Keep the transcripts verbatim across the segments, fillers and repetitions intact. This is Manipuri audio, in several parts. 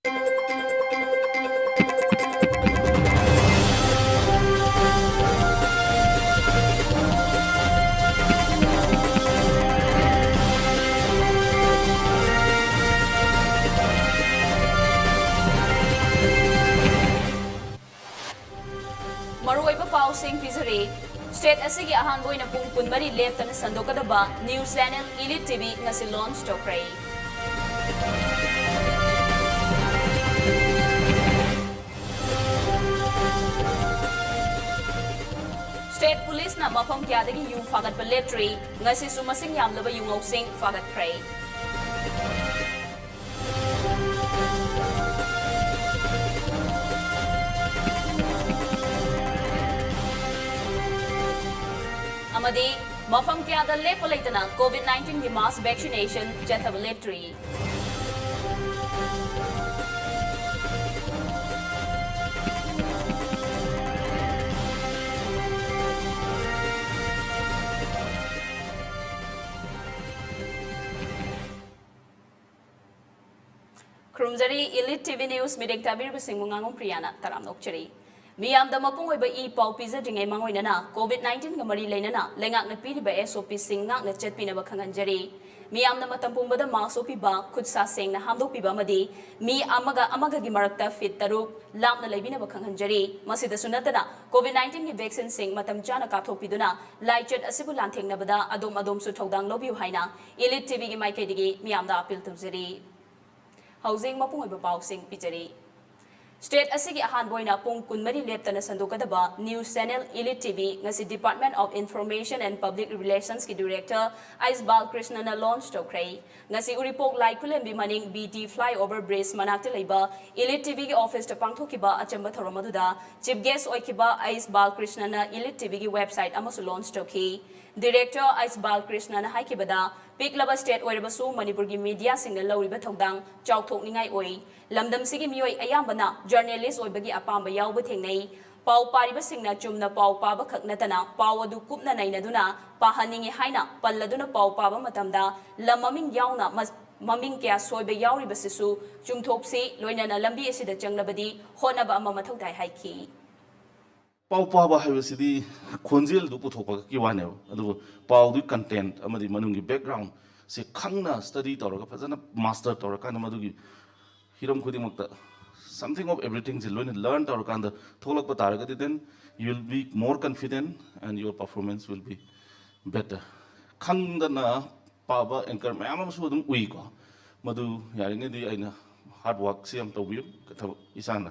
ꯃꯔꯨꯑꯣꯏꯕ ꯄꯥꯎꯁꯤꯡ ꯄꯤꯖꯔꯤ꯫ State ꯑꯁꯤꯒꯤ ꯑꯍꯥꯟꯕ ꯑꯣꯏꯅ ꯄꯨꯡ ꯀꯨꯟꯃꯔꯤ ꯂꯦꯞꯇꯅ ꯁꯟꯗꯣꯛꯀꯗꯕ news channel Elite T V ꯉꯁꯤ launch ꯇꯧꯈ꯭ꯔꯦ꯫ State Police ꯅ ꯃꯐꯝ ꯀꯌꯥꯗꯒꯤ ꯌꯨ ꯐꯥꯒꯠꯄ ꯂꯦꯞꯇ꯭ꯔꯤ꯫ ꯉꯁꯤꯁꯨ ꯃꯁꯤꯡ ꯌꯥꯝꯂꯕ ꯌꯨ ꯉꯧꯁꯤꯡ ꯐꯥꯒꯠꯈ꯭ꯔꯦ꯫ ꯑꯃꯗꯤ ꯃꯐꯝ ꯀꯌꯥꯗ ꯂꯦꯞꯄ ꯂꯩꯇꯅ COVID nineteen ꯒꯤ mass vaccination ꯆꯠꯊꯕ ꯂꯦꯞꯇ꯭ꯔꯤ꯫ ꯈꯨꯔꯨꯝꯖꯔꯤ, Elite T V News ꯃꯤꯠꯌꯦꯡ ꯇꯥꯕꯤꯔꯤꯕꯁꯤꯡꯕꯨ ꯉꯥꯉꯣꯝ ꯄ꯭ꯔꯤꯌꯥꯅ ꯇꯔꯥꯝꯅ ꯑꯣꯛꯆꯔꯤ꯫ ꯃꯤꯌꯥꯝꯗ ꯃꯄꯨꯡ ꯑꯣꯏꯕ ꯏ ꯄꯥꯎ ꯄꯤꯖꯗ꯭ꯔꯤꯉꯩ ꯃꯥꯡꯑꯣꯏꯅꯅ COVID nineteen ꯒ ꯃꯔꯤ ꯂꯩꯅꯅ ꯂꯩꯉꯥꯛꯅ ꯄꯤꯔꯤꯕ S O P ꯁꯤꯡ ꯉꯥꯛꯅ ꯆꯠꯄꯤꯅꯕ ꯈꯪꯍꯟꯖꯔꯤ꯫ ꯃꯤꯌꯥꯝꯅ ꯃꯇꯝ ꯄꯨꯝꯕꯗ mask ꯎꯞꯄꯤꯕ, ꯈꯨꯠ ꯁꯥ ꯁꯦꯡꯅ ꯍꯥꯝꯗꯣꯛꯄꯤꯕ ꯑꯃꯗꯤ ꯃꯤ ꯑꯃꯒ ꯑꯃꯒꯒꯤ ꯃꯔꯛꯇ feet ꯇꯔꯨꯛ ꯂꯥꯞꯅ ꯂꯩꯕꯤꯅꯕ ꯈꯪꯍꯟꯖꯔꯤ꯫ ꯃꯁꯤꯗꯁꯨ ꯅꯠꯇꯅ COVID nineteen ꯒꯤ vaccine ꯁꯤꯡ ꯃꯇꯝ ꯆꯥꯅ ꯀꯥꯞꯊꯣꯛꯄꯤꯗꯨꯅ ꯂꯥꯏꯆꯠ ꯑꯁꯤꯕꯨ ꯂꯥꯟꯊꯦꯡꯅꯕꯗ ꯑꯗꯣꯝ ꯑꯗꯣꯝꯁꯨ ꯊꯧꯗꯥꯡ ꯂꯧꯕꯤꯌꯨ ꯍꯥꯏꯅ Elite T V ꯒꯤ ꯃꯥꯏꯀꯩꯗꯒꯤ ꯃꯤꯌꯥꯝꯗ appeal ꯇꯧꯖꯔꯤ꯫ ꯍꯧꯖꯤꯛ ꯃꯄꯨꯡ ꯑꯣꯏꯕ ꯄꯥꯎꯁꯤꯡ ꯄꯤꯖꯔꯤ꯫ State ꯑꯁꯤꯒꯤ ꯑꯍꯥꯟꯕ ꯑꯣꯏꯅ ꯄꯨꯡ ꯀꯨꯟꯃꯔꯤ ꯂꯦꯞꯇꯅ ꯁꯟꯗꯣꯛꯀꯗꯕ news channel Elite T V ꯉꯁꯤ Department of Information and Public Relations ꯀꯤ Director ꯑꯩꯁ ꯕꯥꯂꯀ꯭ꯔꯤꯁꯅꯅ launch ꯇꯧꯈ꯭ꯔꯦ꯫ ꯉꯁꯤ ꯎꯔꯤꯄꯣꯛ ꯂꯥꯏꯈꯨꯂꯦꯝꯕꯤ ꯃꯅꯤꯡ B T flyover bridge ꯃꯅꯥꯛꯇ ꯂꯩꯕ Elite T V ꯒꯤ office ꯇ ꯄꯥꯡꯊꯣꯛꯈꯤꯕ ꯑꯆꯝꯕ ꯊꯧꯔꯝ ꯑꯗꯨꯗ chief guest ꯑꯣꯏꯈꯤꯕ ꯑꯩꯁ ꯕꯥꯂꯀ꯭ꯔꯤꯁꯅꯅ Elite T V ꯒꯤ website ꯑꯃꯁꯨ launch ꯇꯧꯈꯤ꯫ Director ꯑꯩꯁ ꯕꯥꯂꯀ꯭ꯔꯤꯁꯅꯅ ꯍꯥꯏꯈꯤꯕꯗ, ꯄꯤꯛꯂꯕ state ꯑꯣꯏꯔꯕꯁꯨ ꯃꯅꯤꯄꯨꯔꯒꯤ media ꯁꯤꯡꯅ ꯂꯧꯔꯤꯕ ꯊꯧꯗꯥꯡ ꯆꯥꯎꯊꯣꯛꯅꯤꯡꯉꯥꯏ ꯑꯣꯏ꯫ ꯂꯝꯗꯝꯁꯤꯒꯤ ꯃꯤꯑꯣꯏ ꯑꯌꯥꯝꯕꯅ journalist ꯑꯣꯏꯕꯒꯤ ꯑꯄꯥꯝꯕ ꯌꯥꯎꯕ ꯊꯦꯡꯅꯩ꯫ ꯄꯥꯎ ꯄꯥꯔꯤꯕꯁꯤꯡꯅ ꯆꯨꯝꯅ ꯄꯥꯎ ꯄꯥꯕ ꯈꯛ ꯅꯠꯇꯅ ꯄꯥꯎ ꯑꯗꯨ ꯀꯨꯞꯅ ꯅꯩꯅꯗꯨꯅ ꯄꯥꯍꯟꯅꯤꯡꯏ ꯍꯥꯏꯅ ꯄꯜꯂꯗꯨꯅ ꯄꯥꯎ ꯄꯥꯕ ꯃꯇꯝꯗ ꯂꯝ ꯃꯃꯤꯡ ꯌꯥꯎꯅ ꯃꯁ-, ꯃꯃꯤꯡ ꯀꯌꯥ ꯁꯣꯏꯕ ꯌꯥꯎꯔꯤꯕꯁꯤꯁꯨ ꯆꯨꯝꯊꯣꯛꯁꯤ, ꯂꯣꯏꯅꯅ ꯂꯝꯕꯤ ꯑꯁꯤꯗ ꯆꯪꯂꯕꯗꯤ ꯍꯣꯠꯅꯕ ꯑꯃ ꯃꯊꯧ ꯇꯥꯏ ꯍꯥꯏꯈꯤ꯫ ꯄꯥꯎ ꯄꯥꯕ ꯍꯥꯏꯕꯁꯤꯗꯤ ꯈꯣꯟꯖꯦꯜꯗꯨ ꯄꯨꯊꯣꯛꯄꯒꯤ ꯋꯥꯅꯦꯕ, ꯑꯗꯨꯕꯨ ꯄꯥꯎꯗꯨꯒꯤ ꯀꯟꯇꯦꯟꯠ ꯑꯃꯗꯤ ꯃꯅꯨꯡꯒꯤ ꯕꯦꯛꯒ꯭ꯔꯥꯎꯟꯁꯦ ꯈꯪꯅ ꯁ꯭ꯇꯗꯤ ꯇꯧꯔꯒ ꯐꯖꯅ ꯃꯥꯁꯇꯔ ꯇꯧꯔꯀꯥꯟꯗ ꯃꯗꯨꯒꯤ ꯍꯤꯔꯝ ꯈꯨꯗꯤꯡꯃꯛꯇ something of everythingꯁꯦ ꯂꯣꯏꯅ ꯂꯔꯟ ꯇꯧꯔꯀꯥꯟꯗ ꯊꯣꯛꯂꯛꯄ ꯇꯥꯔꯒꯗꯤ then you will be more confident and your performance will be better. ꯈꯪꯗꯅ ꯄꯥꯕ ꯑꯦꯡꯀꯔ ꯃꯌꯥꯝ ꯑꯃꯁꯨ ꯑꯗꯨꯝ ꯎꯏꯀꯣ, ꯃꯗꯨ ꯌꯥꯔꯤꯉꯩꯗꯤ ꯑꯩꯅ ꯍꯥꯔꯗ ꯋꯥꯔꯛꯁꯤ ꯌꯥꯝ ꯇꯧꯕꯤꯌꯨ꯫ ꯊꯕꯛ ꯏꯁꯥꯅ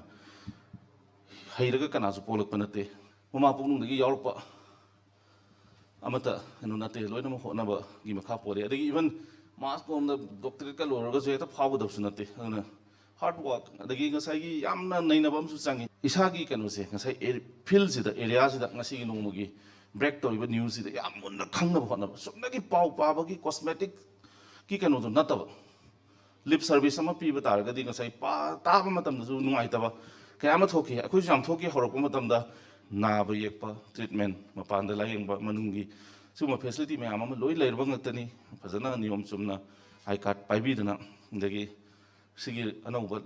ꯍꯩꯔꯒ ꯀꯅꯥꯁꯨ ꯄꯣꯛꯂꯛꯄ ꯅꯠꯇꯦ, ꯃꯃꯥ ꯄꯣꯛꯅꯨꯡꯗꯒꯤ ꯌꯥꯎꯔꯛꯄ ꯑꯃꯠꯇ ꯀꯩꯅꯣ ꯅꯠꯇꯦ, ꯂꯣꯏꯅꯃꯛ ꯍꯣꯠꯅꯕꯒꯤ ꯃꯈꯥ ꯄꯣꯜꯂꯤ꯫ ꯑꯗꯒꯤ ꯏꯚꯟ ꯃꯥꯁ ꯀꯣꯝꯗ ꯗꯣꯛꯇꯔꯦꯠꯀ ꯂꯣꯏꯔꯒꯁꯨ ꯍꯦꯛꯇ ꯐꯥꯎꯒꯗꯕꯁꯨ ꯅꯠꯇꯦ꯫ ꯑꯗꯨꯅ ꯍꯥꯔꯗ ꯋꯥꯔꯛ, ꯑꯗꯒꯤ ꯉꯁꯥꯏꯒꯤ ꯌꯥꯝꯅ ꯅꯩꯅꯕ ꯑꯃꯁꯨ ꯆꯪꯉꯤ꯫ ꯏꯁꯥꯒꯤ ꯀꯩꯅꯣꯁꯦ ꯉꯁꯥꯏ ꯐꯤꯜꯁꯤꯗ, ꯑꯦꯔꯤꯌꯥꯁꯤꯗ ꯉꯁꯤꯒꯤ ꯅꯣꯡꯃꯒꯤ ꯕ꯭ꯔꯦꯛ ꯇꯧꯔꯤꯕ ꯅ꯭ꯌꯨꯁꯁꯤꯗ ꯌꯥꯝ ꯃꯨꯟꯅ ꯈꯪꯅꯕ ꯍꯣꯠꯅꯕ꯫ ꯆꯨꯝꯅꯒꯤ ꯄꯥꯎ ꯄꯥꯕꯒꯤ ꯀꯣꯁꯃꯦꯇꯤꯛꯀꯤ ꯀꯩꯅꯣꯗꯣ ꯅꯠꯇꯕ, ꯂꯤꯞ ꯁꯔꯚꯤꯁ ꯑꯃ ꯄꯤꯕ ꯇꯥꯔꯒꯗꯤ ꯉꯁꯥꯏ ꯄꯥ ꯇꯥꯕ ꯃꯇꯝꯗꯁꯨ ꯅꯨꯡꯉꯥꯏꯇꯕ ꯀꯌꯥ ꯑꯃ ꯊꯣꯛꯈꯤ꯫ ꯑꯩꯈꯣꯏꯁꯨ ꯌꯥꯝ ꯊꯣꯛꯈꯤ꯫ ꯍꯧꯔꯛꯄ ꯃꯇꯝꯗ ꯅꯥꯕ ꯌꯦꯛꯄ, ꯇ꯭ꯔꯤꯠꯃꯦꯟ, ꯃꯄꯥꯟꯗ ꯂꯥꯌꯦꯡꯕ, ꯃꯅꯨꯡꯒꯤ ꯁꯤꯒꯨꯝꯕ ꯐꯦꯁꯤꯂꯤꯇꯤ ꯃꯌꯥꯝ ꯑꯃ ꯂꯣꯏ ꯂꯩꯔꯕ ꯉꯥꯛꯇꯅꯤ꯫ ꯐꯖꯅ ꯅꯤꯌꯣꯝ ꯆꯨꯝꯅ ꯑꯥꯏ ꯀꯥꯔꯗ ꯄꯥꯏꯕꯤꯗꯅ, ꯑꯗꯒꯤ ꯁꯤꯒꯤ ꯑꯅꯧꯕ,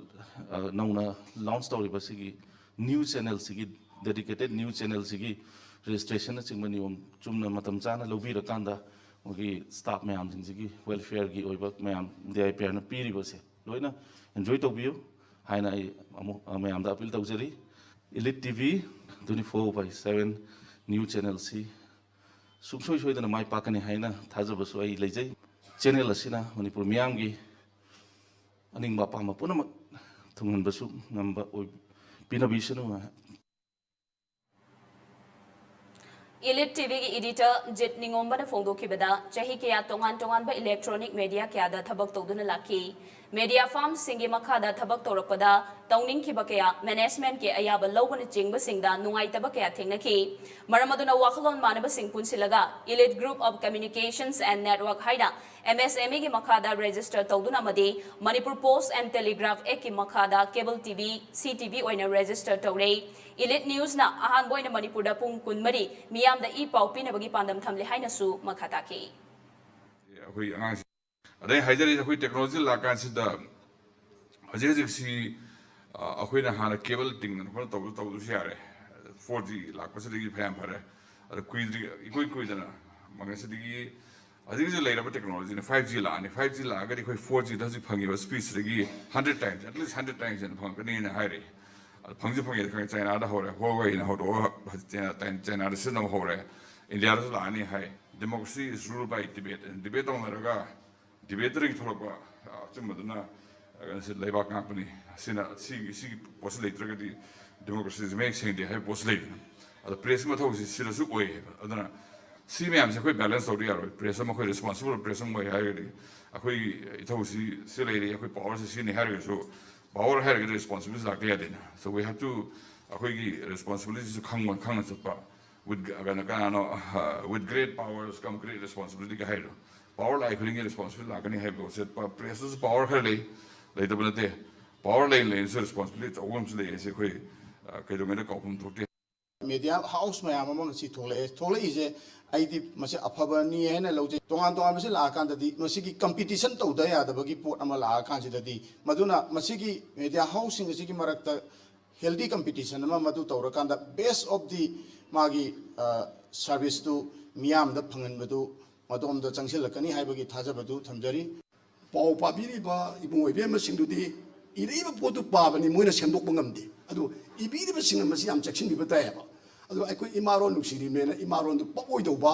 ꯑ, ꯅꯧꯅ ꯂꯣꯟꯁ ꯇꯧꯔꯤꯕ ꯁꯤꯒꯤ ꯅ꯭ꯌꯨ ꯆꯦꯅꯦꯜꯁꯤꯒꯤ, ꯗꯦꯗꯤꯀꯦꯇꯦꯠ ꯅ꯭ꯌꯨ ꯆꯦꯅꯦꯜꯁꯤꯒꯤ ꯔꯦꯖꯤꯁꯇ꯭ꯔꯦꯁꯟꯅꯆꯤꯡꯕ ꯅꯤꯌꯣꯝ ꯆꯨꯝꯅ ꯃꯇꯝ ꯆꯥꯅ ꯂꯧꯕꯤꯔꯀꯥꯟꯗ, ꯃꯣꯏꯒꯤ ꯁ꯭ꯇꯥꯐ ꯃꯌꯥꯝꯁꯤꯡꯁꯤꯒꯤ ꯋꯦꯜꯐꯤꯌꯔꯒꯤ ꯑꯣꯏꯕ ꯃꯌꯥꯝ ꯗꯤ ꯑꯥꯏ ꯄꯤ ꯑꯥꯔꯅ ꯄꯤꯔꯤꯕꯁꯦ ꯂꯣꯏꯅ ꯑꯦꯟꯖꯣꯏ ꯇꯧꯕꯤꯌꯨ ꯍꯥꯏꯅ ꯑꯩ ꯑꯃꯨꯛ, ꯑ, ꯃꯌꯥꯝꯗ ꯑꯄꯤꯜ ꯇꯧꯖꯔꯤ꯫ Elite T V twenty four by seven new ꯆꯦꯅꯦꯜꯁꯤ ꯁꯨꯡꯁꯣꯏ ꯁꯣꯏꯗꯅ ꯃꯥꯏ ꯄꯥꯛꯀꯅꯤ ꯍꯥꯏꯅ ꯊꯥꯖꯕꯁꯨ ꯑꯩ ꯂꯩꯖꯩ꯫ ꯆꯦꯅꯦꯜ ꯑꯁꯤꯅ ꯃꯅꯤꯄꯨꯔ ꯃꯤꯌꯥꯝꯒꯤ ꯑꯅꯤꯡꯕ ꯑꯄꯥꯝꯕ ꯄꯨꯝꯅꯃꯛ ꯊꯨꯡꯍꯟꯕꯁꯨ ꯉꯝꯕ ꯑꯣꯏ-, ꯄꯤꯅꯕꯤꯁꯅꯨ꯫ Elite T Vꯒꯤ editor ꯖꯤꯠ ꯅꯤꯉꯣꯝꯕꯅ ꯐꯣꯡꯗꯣꯛꯈꯤꯕꯗ, ꯆꯍꯤ ꯀꯌꯥ ꯇꯣꯉꯥꯟ ꯇꯣꯉꯥꯟꯕ electronic media ꯀꯌꯥꯗ ꯊꯕꯛ ꯇꯧꯗꯨꯅ ꯂꯥꯛꯈꯤ꯫ Media firmꯁꯤꯡꯒꯤ ꯃꯈꯥꯗ ꯊꯕꯛ ꯇꯧꯔꯛꯄꯗ ꯇꯧꯅꯤꯡꯈꯤꯕ ꯀꯌꯥ, managementꯀꯤ ꯑꯌꯥꯕ ꯂꯧꯕꯅꯆꯤꯡꯕꯁꯤꯡꯗ ꯅꯨꯡꯉꯥꯏꯇꯕ ꯀꯌꯥ ꯊꯦꯡꯅꯈꯤ꯫ ꯃꯔꯝ ꯑꯗꯨꯅ ꯋꯥꯈꯜꯂꯣꯟ ꯃꯥꯟꯅꯕꯁꯤꯡ ꯄꯨꯟꯁꯤꯜꯂꯒ Elite Group of Communications and Network ꯍꯥꯏꯅ M S M Eꯒꯤ ꯃꯈꯥꯗ register ꯇꯧꯗꯨꯅ ꯑꯃꯗꯤ Manipur Post and Telegraph Actꯀꯤ ꯃꯈꯥꯗ cable T V, C T V ꯑꯣꯏꯅ register ꯇꯧꯔꯦ꯫ Elite Newsꯅ ꯑꯍꯥꯟꯕ ꯑꯣꯏꯅ ꯃꯅꯤꯄꯨꯔꯗ ꯄꯨꯡ ꯀꯨꯟꯃꯔꯤ ꯃꯤꯌꯥꯝꯗ ꯏ ꯄꯥꯎ ꯄꯤꯅꯕꯒꯤ ꯄꯥꯟꯗꯝ ꯊꯝꯂꯦ ꯍꯥꯏꯅꯁꯨ ꯃꯈꯥ ꯇꯥꯈꯤ꯫ ꯑꯩꯈꯣꯏ ꯑꯉꯥꯡꯁꯤꯡ ꯑꯗꯩ ꯍꯥꯏꯖꯔꯤꯁꯦ, ꯑꯩꯈꯣꯏ ꯇꯦꯛꯅꯣꯂꯣꯖꯤ ꯂꯥꯛꯀꯥꯟꯁꯤꯗ ꯍꯧꯖꯤꯛ ꯍꯧꯖꯤꯛꯁꯤ, ꯑ, ꯑꯩꯈꯣꯏꯅ ꯍꯥꯟꯅ ꯀꯦꯕꯜ ꯇꯤꯡꯗꯅ ꯈꯣꯠꯇꯅ ꯇꯧꯕ ꯇꯧꯗ꯭ꯔꯁꯨ ꯌꯥꯔꯦ꯫ ꯐꯣꯔ ꯖꯤ ꯂꯥꯛꯄꯁꯤꯗꯒꯤ ꯐꯅꯌꯥꯝ ꯐꯔꯦ꯫ ꯑꯗ ꯀꯨꯏꯗ꯭ꯔꯤ, ꯏꯀꯨꯏ ꯀꯨꯏꯗꯅ ꯃꯉꯁꯤꯗꯒꯤ ꯍꯧꯖꯤꯛ ꯍꯧꯖꯤꯛ ꯂꯩꯔꯕ ꯇꯦꯛꯅꯣꯂꯣꯖꯤꯅ ꯐꯥꯏꯚ ꯖꯤ ꯂꯥꯛꯑꯅꯤ꯫ ꯐꯥꯏꯚ ꯖꯤ ꯂꯥꯛꯑꯒꯗꯤ ꯑꯩꯈꯣꯏ ꯐꯣꯔ ꯖꯤꯗ ꯍꯧꯖꯤꯛ ꯐꯪꯉꯤꯕ ꯁ꯭ꯄꯤꯗꯁꯤꯗꯒꯤ hundred times, at least hundred times ꯍꯦꯟꯅ ꯐꯪꯉꯛꯀꯅꯤꯅ ꯍꯥꯏꯔꯤ꯫ ꯑꯗ ꯐꯪꯁꯨ ꯐꯪꯉꯦ ꯈꯪꯉꯦ, ꯆꯥꯏꯅꯥꯗ ꯍꯧꯔꯦ, ꯍꯣꯋꯦꯏꯅ ꯍꯧꯗꯣꯛꯑꯒ ꯍꯧꯖꯤꯛ ꯆꯥꯏꯅꯥ-, ꯆꯥꯏꯅꯥꯗ ꯁꯤꯖꯤꯟꯅꯕ ꯍꯧꯔꯦ, ꯏꯟꯗꯤꯌꯥꯗꯁꯨ ꯂꯥꯛꯑꯅꯤ ꯍꯥꯏ꯫ Democracy is ruled by debate꯫ Debate ꯇꯧꯅꯔꯒ ꯗꯤꯕꯦꯠꯇꯗꯒꯤ ꯊꯣꯛꯂꯛꯄ, ꯑ, ꯑꯆꯨꯝꯕꯗꯨꯅ, ꯑ, ꯀꯩꯅꯣꯁꯦ ꯂꯩꯕꯥꯛ ꯉꯥꯛꯄꯅꯤ꯫ ꯑꯁꯤꯅ, ꯁꯤꯒꯤ, ꯁꯤꯒꯤ ꯄꯣꯠꯁꯤ ꯂꯩꯇ꯭ꯔꯒꯗꯤ ꯗꯦꯃꯣꯀ꯭ꯔꯦꯁꯤꯁꯤ ꯃꯌꯦꯛ ꯁꯦꯡꯗꯦ ꯍꯥꯏꯕ ꯄꯣꯠꯁꯤ ꯂꯩꯗꯅ꯫ ꯑꯗꯣ ꯄ꯭ꯔꯦꯁꯀꯤ ꯃꯊꯧꯁꯤ ꯁꯤꯗꯁꯨ ꯑꯣꯏꯌꯦꯕ꯫ ꯑꯗꯨꯅ ꯁꯤ ꯃꯌꯥꯝꯁꯦ ꯑꯩꯈꯣꯏ ꯕꯦꯂꯦꯟꯁ ꯇꯧꯗ ꯌꯥꯔꯣꯏ꯫ ꯄ꯭ꯔꯦꯁ ꯑꯃ, ꯑꯩꯈꯣꯏ ꯔꯦꯁꯄꯣꯟꯁꯤꯕꯜ ꯄ꯭ꯔꯦꯁ ꯑꯃ ꯑꯣꯏ ꯍꯥꯏꯔꯒꯗꯤ, ꯑꯩꯈꯣꯏꯒꯤ ꯏꯊꯧꯁꯤ ꯁꯤ ꯂꯩꯔꯤ, ꯑꯩꯈꯣꯏ ꯄꯥꯋꯔꯁꯤ ꯁꯤꯅꯤ ꯍꯥꯏꯔꯒꯁꯨ, ꯄꯥꯋꯔ ꯍꯥꯏꯔꯒꯗꯤ ꯔꯦꯁꯄꯣꯟꯁꯤꯕꯤꯂꯤꯇꯤ ꯂꯥꯛꯇ ꯌꯥꯗꯦꯅ꯫ So we have to, ꯑꯩꯈꯣꯏꯒꯤ ꯔꯦꯁꯄꯣꯟꯁꯤꯕꯤꯂꯤꯇꯤꯁꯨ ꯈꯪꯕ, ꯈꯪꯅ ꯆꯠꯄ꯫ With, ꯀꯩꯅꯣ, ꯀꯅꯥꯅꯣ, uh, with great powers come great responsibility ꯀ ꯍꯥꯏꯔꯣ꯫ ꯄꯥꯋꯔ ꯂꯥꯛꯏ ꯈꯨꯗꯤꯡꯒꯤ ꯔꯦꯁꯄꯣꯟꯁꯤꯕꯤꯂꯤꯇꯤ ꯂꯥꯛꯀꯅꯤ ꯍꯥꯏꯕ ꯄꯣꯠꯁꯦ, ꯄ-, ꯄ꯭ꯔꯦꯁꯇꯁꯨ ꯄꯥꯋꯔ ꯈꯔ ꯂꯩ, ꯂꯩꯇꯕ ꯅꯠꯇꯦ꯫ ꯄꯥꯋꯔ ꯂꯩ, ꯂꯩꯔꯁꯨ ꯔꯦꯁꯄꯣꯟꯁꯤꯕꯤꯂꯤꯇꯤ ꯑꯆꯧꯕ ꯑꯃꯁꯨ ꯂꯩ ꯍꯥꯏꯁꯦ ꯑꯩꯈꯣꯏ, ꯑ, ꯀꯩꯗꯧꯉꯩꯗ ꯀꯥꯎꯐꯝ ꯊꯣꯛꯇꯦ꯫ ꯃꯦꯗꯤꯌꯥ ꯍꯥꯎꯁ ꯃꯌꯥꯝ ꯑꯃ ꯉꯁꯤ ꯊꯣꯛꯂꯛꯑꯦ꯫ ꯊꯣꯛꯂꯛꯏꯁꯦ ꯑꯩꯗꯤ ꯃꯁꯤ ꯑꯐꯕꯅꯤ ꯍꯥꯏꯅ ꯂꯧꯖꯩ꯫ ꯇꯣꯉꯥꯟ ꯇꯣꯉꯥꯟꯕꯁꯤ ꯂꯥꯛꯑꯀꯥꯟꯗꯗꯤ ꯃꯁꯤꯒꯤ ꯀꯝꯄꯤꯇꯤꯁꯟ ꯇꯧꯗ ꯌꯥꯗꯕꯒꯤ ꯄꯣꯠ ꯑꯃ ꯂꯥꯛꯑꯀꯥꯟꯁꯤꯗꯗꯤ, ꯃꯗꯨꯅ ꯃꯁꯤꯒꯤ ꯃꯦꯗꯤꯌꯥ ꯍꯥꯎꯁꯁꯤꯡ ꯑꯁꯤꯒꯤ ꯃꯔꯛꯇ ꯍꯦꯜꯗꯤ ꯀꯝꯄꯤꯇꯤꯁꯟ ꯑꯃ ꯃꯗꯨ ꯇꯧꯔꯀꯥꯟꯗ best of the ꯃꯥꯒꯤ, ꯑ, ꯁꯥꯔꯚꯤꯁꯇꯨ ꯃꯤꯌꯥꯝꯗ ꯐꯪꯍꯟꯕꯗꯨ ꯃꯗꯣꯝꯗ ꯆꯪꯁꯤꯜꯂꯛꯀꯅꯤ ꯍꯥꯏꯕꯒꯤ ꯊꯥꯖꯕꯗꯨ ꯊꯝꯖꯔꯤ꯫ ꯄꯥꯎ ꯄꯥꯕꯤꯔꯤꯕ ꯏꯕꯨꯡ ꯑꯣꯏꯕꯤꯃꯁꯤꯡꯗꯨꯗꯤ ꯏꯔꯛꯏꯕ ꯄꯣꯠꯇꯨ ꯄꯥꯕꯅꯤ, ꯃꯣꯏꯅ ꯁꯦꯝꯗꯣꯛꯄ ꯉꯝꯗꯦ꯫ ꯑꯗꯨ ꯏꯕꯤꯔꯤꯕꯁꯤꯡꯅ ꯃꯁꯤ ꯌꯥꯝ ꯆꯦꯛꯁꯤꯟꯕꯤꯕ ꯇꯥꯏꯌꯦꯕ꯫ ꯑꯗꯨ ꯑꯩꯈꯣꯏ ꯏꯃꯥꯔꯣꯟ ꯅꯨꯡꯁꯤꯔꯤꯕꯅꯦꯅ ꯏꯃꯥꯔꯣꯟꯗꯨ ꯄꯛꯑꯣꯏꯗꯧꯕ,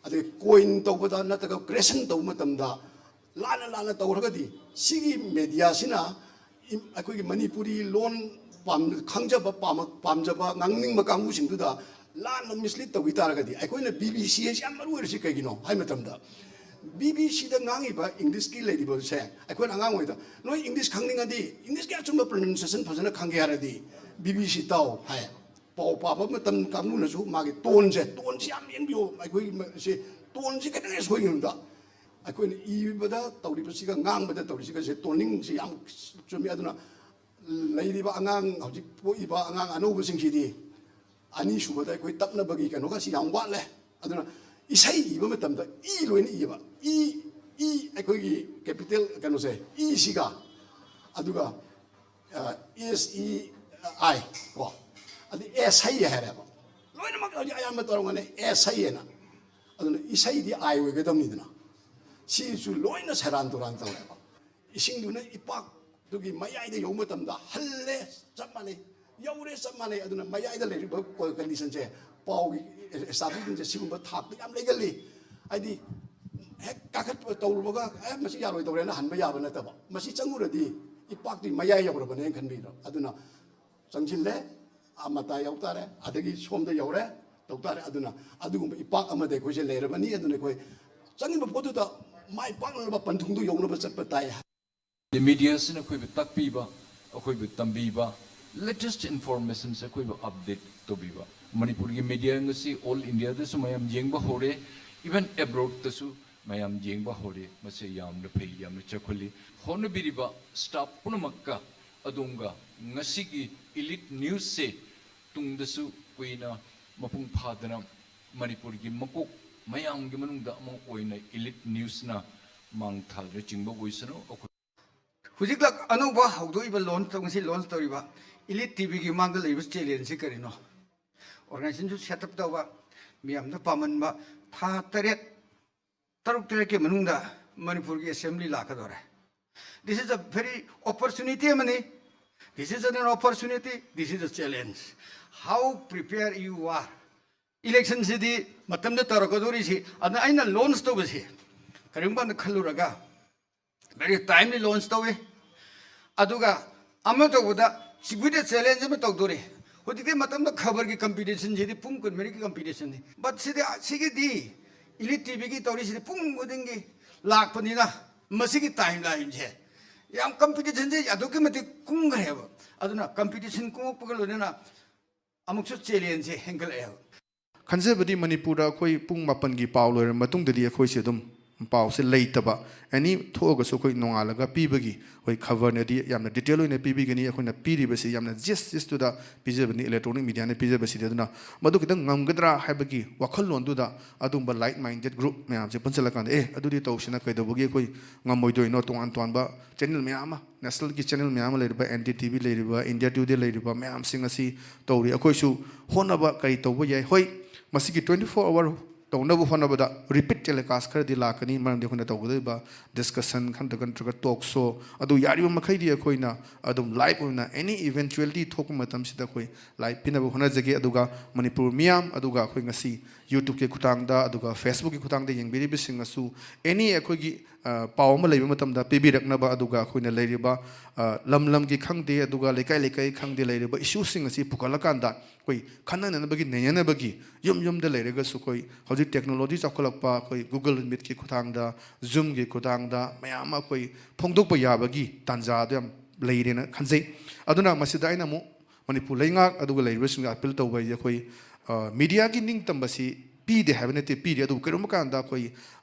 ꯑꯗꯩ ꯀꯣꯏꯟ ꯇꯧꯕꯗ ꯅꯠꯇ꯭ꯔꯒ ꯀ꯭ꯔꯦꯁꯟ ꯇꯧꯕ ꯃꯇꯝꯗ ꯂꯥꯟꯅ ꯂꯥꯟꯅ ꯇꯧꯔꯒꯗꯤ ꯁꯤꯒꯤ ꯃꯦꯗꯤꯌꯥꯁꯤꯅ ꯏꯝ-, ꯑꯩꯈꯣꯏꯒꯤ ꯃꯅꯤꯄꯨꯔꯤ ꯂꯣꯟ ꯄꯥꯝ-, ꯈꯪꯖꯕ, ꯄꯥꯝ-, ꯄꯥꯝꯖꯕ, ꯉꯥꯡꯅꯤꯡꯕ ꯀꯥꯡꯕꯨꯁꯤꯡꯗꯨꯗ ꯂꯥꯟꯅ ꯃꯤꯁꯂꯤꯠ ꯇꯧꯈꯤ ꯇꯥꯔꯒꯗꯤ, ꯑꯩꯈꯣꯏꯅ ꯕꯤ ꯕꯤ ꯁꯤ ꯍꯥꯏꯁꯤ ꯌꯥꯝ ꯃꯔꯨ ꯑꯣꯏꯔꯤꯁꯤ ꯀꯩꯒꯤꯅꯣ ꯍꯥꯏ ꯃꯇꯝꯗ, ꯕꯤ ꯕꯤ ꯁꯤꯗ ꯉꯥꯡꯉꯤꯕ ꯏꯪꯂꯤꯁꯀꯤ ꯂꯩꯔꯤꯕꯁꯦ, ꯑꯩꯈꯣꯏꯅ ꯑꯉꯥꯡ ꯑꯣꯏꯗ, "ꯅꯣꯏ ꯏꯪꯂꯤꯁ ꯈꯪꯅꯤꯡꯉꯗꯤ, ꯏꯪꯂꯤꯁꯀꯤ ꯑꯆꯨꯝꯕ ꯄ꯭ꯔꯣꯅꯟꯁꯤꯌꯦꯁꯟ ꯐꯖꯅ ꯈꯪꯒꯦ ꯍꯥꯏꯔꯗꯤ ꯕꯤ ꯕꯤ ꯁꯤ ꯇꯥꯎ" ꯍꯥꯏ꯫ ꯄꯥꯎ ꯄꯥꯕ ꯃꯇꯝ ꯀꯥꯡꯕꯨꯅꯁꯨ ꯃꯥꯒꯤ ꯇꯣꯟꯁꯦ, ꯇꯣꯟꯁꯤ ꯌꯥꯝ ꯌꯦꯡꯕꯤꯌꯨ꯫ ꯑꯩꯈꯣꯏꯒꯤ ꯃ-, ꯁꯤ ꯇꯣꯟꯁꯤ ꯈꯤꯇꯪ ꯍꯦꯛ ꯁꯣꯏꯈꯤꯕꯗ, ꯑꯩꯈꯣꯏꯅ ꯏꯕꯗ ꯇꯧꯔꯤꯕꯁꯤꯒ ꯉꯥꯡꯕꯗ ꯇꯧꯔꯤꯁꯤꯒꯁꯦ, ꯇꯣꯟꯅꯤꯡꯁꯤ ꯌꯥꯝ ꯆꯨꯝꯃꯤ꯫ ꯑꯗꯨꯅ ꯂꯩꯔꯤꯕ ꯑꯉꯥꯡ, ꯍꯧꯖꯤꯛ ꯄꯣꯛꯏꯕ ꯑꯉꯥꯡ ꯑꯅꯧꯕꯁꯤꯡꯁꯤꯗꯤ ꯑꯅꯤꯁꯨꯕꯗ ꯑꯩꯈꯣꯏ ꯇꯞꯅꯕꯒꯤ ꯀꯩꯅꯣꯒꯁꯤ ꯌꯥꯝ ꯋꯥꯠꯂꯦ꯫ ꯑꯗꯨꯅ ꯏꯁꯩ ꯏꯕ ꯃꯇꯝꯗ ꯏ ꯂꯣꯏꯅ ꯏꯌꯦꯕ꯫ ꯏ ꯏ, ꯑꯩꯈꯣꯏꯒꯤ ꯀꯦꯄꯤꯇꯦꯜ ꯀꯩꯅꯣꯁꯦ, ꯏꯁꯤꯒ, ꯑꯗꯨꯒ ꯑꯦꯁ ꯏ ꯑꯥꯏ ꯀꯣ, ꯑꯗꯩ ꯑꯦꯁ ꯍꯩ ꯍꯥꯏꯔꯦꯕ꯫ ꯂꯣꯏꯅꯃꯛ ꯍꯧꯖꯤꯛ ꯑꯌꯥꯝꯕ ꯇꯧꯔꯝꯒꯅꯤ ꯑꯦꯁ ꯍꯩ ꯍꯥꯏꯅ꯫ ꯑꯗꯨꯅ ꯏꯁꯩꯗꯤ ꯑꯥꯏ ꯑꯣꯏꯒꯗꯕꯅꯤꯗꯅ, ꯁꯤꯁꯨ ꯂꯣꯏꯅ ꯁꯦꯔꯥꯟ ꯇꯨꯔꯥꯟ ꯇꯧꯔꯦꯕ꯫ ꯏꯁꯤꯡꯗꯨꯅ ꯏꯄꯥꯛꯇꯨꯒꯤ ꯃꯌꯥꯏꯗ ꯌꯧꯕ ꯃꯇꯝꯗ ꯍꯜꯂꯦ, ꯆꯞ ꯃꯥꯟꯅꯩ, ꯌꯧꯔꯦ, ꯆꯞ ꯃꯥꯟꯅꯩ꯫ ꯑꯗꯨꯅ ꯃꯌꯥꯏꯗ ꯂꯩꯔꯤꯕ ꯀꯣ-, ꯀꯟꯗꯤꯁꯟꯁꯦ, ꯄꯥꯎꯒꯤ ꯑꯦꯁꯇꯥꯕ꯭ꯂꯤꯁꯃꯦꯟꯁꯦ ꯁꯤꯒꯨꯝꯕ ꯊꯥꯛꯇ ꯌꯥꯝ ꯂꯩꯒꯜꯂꯤ꯫ ꯍꯥꯏꯗꯤ ꯍꯦꯛ ꯀꯥꯈꯠꯄ ꯇꯧꯔꯨꯕꯒ, "ꯑꯦ, ꯃꯁꯤ ꯌꯥꯔꯣꯏꯗꯧꯔꯦꯅ" ꯍꯟꯕ ꯌꯥꯕ ꯅꯠꯇꯕ, ꯃꯁꯤ ꯆꯪꯉꯨꯔꯗꯤ ꯏꯄꯥꯛꯇꯨꯒꯤ ꯃꯌꯥꯏ ꯌꯧꯔꯕꯅꯦꯅ ꯈꯟꯕꯤꯗꯣ꯫ ꯑꯗꯨꯅ ꯆꯪꯁꯤꯜꯂꯦ, ꯑꯥ ꯃꯇꯥꯏ ꯌꯧ ꯇꯥꯔꯦ, ꯑꯗꯒꯤ ꯁꯣꯝꯗ ꯌꯧꯔꯦ, ꯇꯧ ꯇꯥꯔꯦ꯫ ꯑꯗꯨꯅ ꯑꯗꯨꯒꯨꯝꯕ ꯏꯄꯥꯛ ꯑꯃꯗ ꯑꯩꯈꯣꯏꯁꯦ ꯂꯩꯔꯕꯅꯤ꯫ ꯑꯗꯨꯅ ꯑꯩꯈꯣꯏ ꯆꯪꯉꯤꯕ ꯄꯣꯠꯇꯨꯗ ꯃꯥꯏ ꯄꯥꯛꯅꯅꯕ ꯄꯟꯊꯨꯡꯗꯨ ꯌꯧꯅꯕ ꯆꯠꯄ ꯇꯥꯏ꯫ ꯃꯤꯗꯤꯌꯥꯁꯤꯅ ꯑꯩꯈꯣꯏꯕꯨ ꯇꯥꯛꯄꯤꯕ, ꯑꯩꯈꯣꯏꯕꯨ ꯇꯝꯕꯤꯕ, latest informationꯁꯦ ꯑꯩꯈꯣꯏꯕꯨ update ꯇꯧꯕꯤꯕ꯫ ꯃꯅꯤꯄꯨꯔꯒꯤ ꯃꯤꯗꯤꯌꯥ ꯉꯁꯤ all Indiaꯗꯁꯨ ꯃꯌꯥꯝ ꯌꯦꯡꯕ ꯍꯧꯔꯦ, even abroadꯇꯁꯨ ꯃꯌꯥꯝ ꯌꯦꯡꯕ ꯍꯧꯔꯦ꯫ ꯃꯁꯤ ꯌꯥꯝꯅ ꯐꯩ, ꯌꯥꯝꯅ ꯆꯥꯎꯈꯠꯂꯤ꯫ ꯍꯣꯠꯅꯕꯤꯔꯤꯕ staff ꯄꯨꯝꯅꯃꯛꯀ ꯑꯗꯣꯝꯒ ꯉꯁꯤꯒꯤ Elite Newsꯁꯦ ꯇꯨꯡꯗꯁꯨ ꯀꯨꯏꯅ ꯃꯄꯨꯡ ꯐꯥꯗꯅ ꯃꯅꯤꯄꯨꯔꯒꯤ ꯃꯀꯣꯛ ꯃꯌꯥꯝꯒꯤ ꯃꯅꯨꯡꯗ ꯑꯃ ꯑꯣꯏꯅ Elite Newsꯅ ꯃꯥꯡ ꯊꯥꯗꯨꯅ ꯆꯤꯡꯕ ꯑꯣꯏꯁꯅꯨ꯫ ꯑꯩꯈꯣꯏ ꯍꯧꯖꯤꯛꯂꯛ ꯑꯅꯧꯕ ꯍꯧꯗꯣꯛꯏꯕ launch ꯇꯧ-, ꯉꯁꯤ launch ꯇꯧꯔꯤꯕ Elite TVꯒꯤ ꯃꯥꯡꯗ ꯂꯩꯔꯤꯕ challengeꯁꯤ ꯀꯔꯤꯅꯣ? Organizationꯁꯨ set up ꯇꯧꯕ, ꯃꯤꯌꯥꯝꯗ ꯄꯥꯝꯍꯟꯕ, ꯊꯥ ꯇꯔꯦꯠ, ꯇꯔꯨꯛ ꯇꯔꯦꯠꯀꯤ ꯃꯅꯨꯡꯗ ꯃꯅꯤꯄꯨꯔꯒꯤ assembly ꯂꯥꯛꯀꯗꯧꯔꯦ꯫ This is a very opportunity ꯑꯃꯅꯤ꯫ This is an opportunity, this is a challenge. How prepare you are? Electionꯁꯤꯗꯤ ꯃꯇꯝꯗ ꯇꯧꯔꯛꯀꯗꯧꯔꯤꯁꯤ, ꯑꯗꯨꯅ ꯑꯩꯅ launch ꯇꯧꯕꯁꯤ ꯀꯔꯤꯒꯨꯝꯕ ꯀꯥꯟꯗ ꯈꯜꯂꯨꯔꯒ very timely launch ꯇꯧꯏ꯫ ꯑꯗꯨꯒ ꯑꯃ ꯇꯧꯕꯗ with a challenge ꯑꯃ ꯇꯧꯗꯣꯔꯤ꯫ ꯍꯧꯖꯤꯛꯇꯤ ꯃꯇꯝꯗ ꯈꯕꯔꯒꯤ competitionꯁꯤꯗꯤ ꯄꯨꯡ ꯀꯨꯟꯃꯔꯤꯒꯤ competitionꯅꯤ꯫ But ꯁꯤꯗꯤ, ꯁꯤꯒꯤꯗꯤ Elite TVꯒꯤ ꯇꯧꯔꯤꯁꯤꯗꯤ ꯄꯨꯡ ꯈꯨꯗꯤꯡꯒꯤ ꯂꯥꯛꯄꯅꯤꯅ ꯃꯁꯤꯒꯤ timelineꯁꯦ ꯌꯥꯝ competitionꯁꯦ ꯑꯗꯨꯛꯀꯤ ꯃꯇꯤꯛ ꯀꯨꯝꯈ꯭ꯔꯦꯕ꯫ ꯑꯗꯨꯅ competition ꯀꯨꯝꯃꯛꯄꯒ ꯂꯣꯏꯅꯅ ꯑꯃꯨꯛꯁꯨ challengeꯁꯦ ꯍꯦꯟꯒꯠꯂꯛꯑꯦꯕ꯫ ꯈꯟꯖꯕꯗꯤ ꯃꯅꯤꯄꯨꯔꯗ ꯑꯩꯈꯣꯏ ꯄꯨꯡ ꯃꯥꯄꯟꯒꯤ ꯄꯥꯎ ꯂꯣꯏꯔꯕ ꯃꯇꯨꯡꯗꯗꯤ ꯑꯩꯈꯣꯏꯁꯦ ꯑꯗꯨꯝ ꯄꯥꯎꯁꯦ ꯂꯩꯇꯕ, ꯑꯦꯅꯤ ꯊꯣꯛꯑꯒꯁꯨ ꯑꯩꯈꯣꯏ ꯅꯣꯡꯉꯥꯜꯂꯒ ꯄꯤꯕꯒꯤ ꯑꯩꯈꯣꯏ ꯈꯕꯔꯅꯗꯤ ꯌꯥꯝꯅ ꯗꯤꯇꯦꯜ ꯑꯣꯏꯅ ꯄꯤꯕꯤꯒꯅꯤ꯫ ꯑꯩꯈꯣꯏꯅ ꯄꯤꯔꯤꯕꯁꯤ ꯌꯥꯝꯅ ꯖꯤꯁ ꯖꯤꯁꯇꯨꯗ ꯄꯤꯖꯕꯅꯤ, ꯏꯂꯦꯛꯇ꯭ꯔꯣꯅꯤꯛ ꯃꯤꯗꯤꯌꯥꯅ ꯄꯤꯖꯕꯁꯤꯗꯤ꯫ ꯑꯗꯨꯅ ꯃꯗꯨ ꯈꯤꯇꯪ ꯉꯝꯒꯗ꯭ꯔꯥ ꯍꯥꯏꯕꯒꯤ ꯋꯥꯈꯜꯂꯣꯟꯗꯨꯗ ꯑꯗꯨꯒꯨꯝꯕ ꯂꯥꯏꯛ ꯃꯥꯏꯟꯗꯦꯠ ꯒ꯭ꯔꯨꯞ ꯃꯌꯥꯝꯁꯦ ꯄꯨꯟꯁꯤꯜꯂꯀꯥꯟꯗ, ꯑꯦ, ꯑꯗꯨꯗꯤ ꯇꯧꯁꯤꯅ, ꯀꯩꯗꯧꯕꯒꯤ ꯑꯩꯈꯣꯏ ꯉꯝꯃꯣꯏꯗꯣꯏꯅꯣ? ꯇꯣꯉꯥꯟ ꯇꯣꯉꯥꯟꯕ ꯆꯦꯅꯦꯜ ꯃꯌꯥꯝ ꯑꯃ, ꯅꯦꯁꯅꯦꯜꯒꯤ ꯆꯦꯅꯦꯜ ꯃꯌꯥꯝ ꯑꯃ ꯂꯩꯔꯤꯕ, ꯑꯦꯟ ꯗꯤ ꯇꯤ ꯚꯤ ꯂꯩꯔꯤꯕ, ꯏꯟꯗꯤꯌꯥ ꯇꯨꯗꯦ ꯂꯩꯔꯤꯕ ꯃꯌꯥꯝꯁꯤꯡ ꯑꯁꯤ ꯇꯧꯔꯤ꯫ ꯑꯩꯈꯣꯏꯁꯨ ꯍꯣꯠꯅꯕ ꯀꯔꯤ ꯇꯧꯕ ꯌꯥꯏ? ꯍꯣꯏ, ꯃꯁꯤꯒꯤ twenty four hour ꯇꯧꯅꯕ ꯍꯣꯠꯅꯕꯗ ꯔꯤꯄꯤꯠ ꯇꯦꯂꯤꯀꯥꯁ ꯈꯔꯗꯤ ꯂꯥꯛꯀꯅꯤ, ꯃꯔꯝꯗꯤ ꯑꯩꯈꯣꯏꯅ ꯇꯧꯒꯗꯧꯔꯤꯕ ꯗꯤꯁꯀꯁꯟ ꯈꯟꯗ ꯅꯠꯇ꯭ꯔꯒ ꯇꯣꯛ ꯁꯣ ꯑꯗꯨ ꯌꯥꯔꯤꯕ ꯃꯈꯩꯗꯤ ꯑꯩꯈꯣꯏꯅ ꯑꯗꯨꯝ ꯂꯥꯏꯚ ꯑꯣꯏꯅ, ꯑꯦꯅꯤ ꯏꯚꯦꯟꯆꯨꯋꯦꯂꯤꯇꯤ ꯊꯣꯛꯄ ꯃꯇꯝꯁꯤꯗ ꯑꯩꯈꯣꯏ ꯂꯥꯏꯚ ꯄꯤꯅꯕ ꯍꯣꯠꯅꯖꯒꯦ꯫ ꯑꯗꯨꯒ ꯃꯅꯤꯄꯨꯔ ꯃꯤꯌꯥꯝ, ꯑꯗꯨꯒ ꯑꯩꯈꯣꯏ ꯉꯁꯤ ꯌꯨꯇ꯭ꯌꯨꯕꯀꯤ ꯈꯨꯊꯥꯡꯗ, ꯑꯗꯨꯒ ꯐꯦꯁꯕꯨꯛꯀꯤ ꯈꯨꯊꯥꯡꯗ ꯌꯦꯡꯕꯤꯔꯤꯕꯁꯤꯡꯅꯁꯨ ꯑꯦꯅꯤ ꯑꯩꯈꯣꯏꯒꯤ, ꯑ, ꯄꯥꯎ ꯑꯃ ꯂꯩꯕ ꯃꯇꯝꯗ ꯄꯤꯕꯤꯔꯛꯅꯕ, ꯑꯗꯨꯒ ꯑꯩꯈꯣꯏꯅ ꯂꯩꯔꯤꯕ, ꯑ, ꯂꯝ ꯂꯝꯒꯤ ꯈꯪꯗꯦ, ꯑꯗꯨꯒ ꯂꯩꯀꯥꯏ ꯂꯩꯀꯥꯏ ꯈꯪꯗꯦ, ꯂꯩꯔꯤꯕ ꯏꯁꯨꯁꯤꯡ ꯑꯁꯤ ꯄꯨꯈꯠꯂꯀꯥꯟꯗ ꯑꯩꯈꯣꯏ ꯈꯟꯅꯅꯕꯒꯤ, ꯅꯩꯅꯅꯕꯒꯤ, ꯌꯨꯝ ꯌꯨꯝꯗ ꯂꯩꯔꯒꯁꯨ ꯑꯩꯈꯣꯏ ꯍꯧꯖꯤꯛ ꯇꯦꯛꯅꯣꯂꯣꯖꯤ ꯆꯥꯎꯈꯠꯂꯛꯄ, ꯑꯩꯈꯣꯏ ꯒꯨꯒꯜ ꯃꯤꯠꯀꯤ ꯈꯨꯊꯥꯡꯗ, ꯖꯨꯝꯒꯤ ꯈꯨꯊꯥꯡꯗ ꯃꯌꯥꯝ ꯑꯃ ꯑꯩꯈꯣꯏ ꯐꯣꯡꯗꯣꯛꯄ ꯌꯥꯕꯒꯤ ꯇꯥꯟꯖꯥꯗꯣ ꯌꯥꯝ ꯂꯩꯔꯦꯅ ꯈꯟꯖꯩ꯫ ꯑꯗꯨꯅ ꯃꯁꯤꯗ ꯑꯩꯅ ꯑꯃꯨꯛ ꯃꯅꯤꯄꯨꯔ ꯂꯩꯉꯥꯛ ꯑꯗꯨꯒ ꯂꯩꯔꯤꯕꯁꯤꯡꯗ ꯑꯄꯤꯜ ꯇꯧꯕ ꯍꯥꯏꯁꯦ, ꯑꯩꯈꯣꯏ, ꯑ, ꯃꯤꯗꯤꯌꯥꯒꯤ ꯅꯤꯡꯇꯝꯕꯁꯤ ꯄꯤꯗꯦ ꯍꯥꯏꯕ ꯅꯠꯇꯦ, ꯄꯤꯔꯤ꯫ ꯑꯗꯨꯕꯨ ꯀꯔꯤꯒꯨꯝꯕ ꯀꯥꯟꯗ ꯑꯩꯈꯣꯏ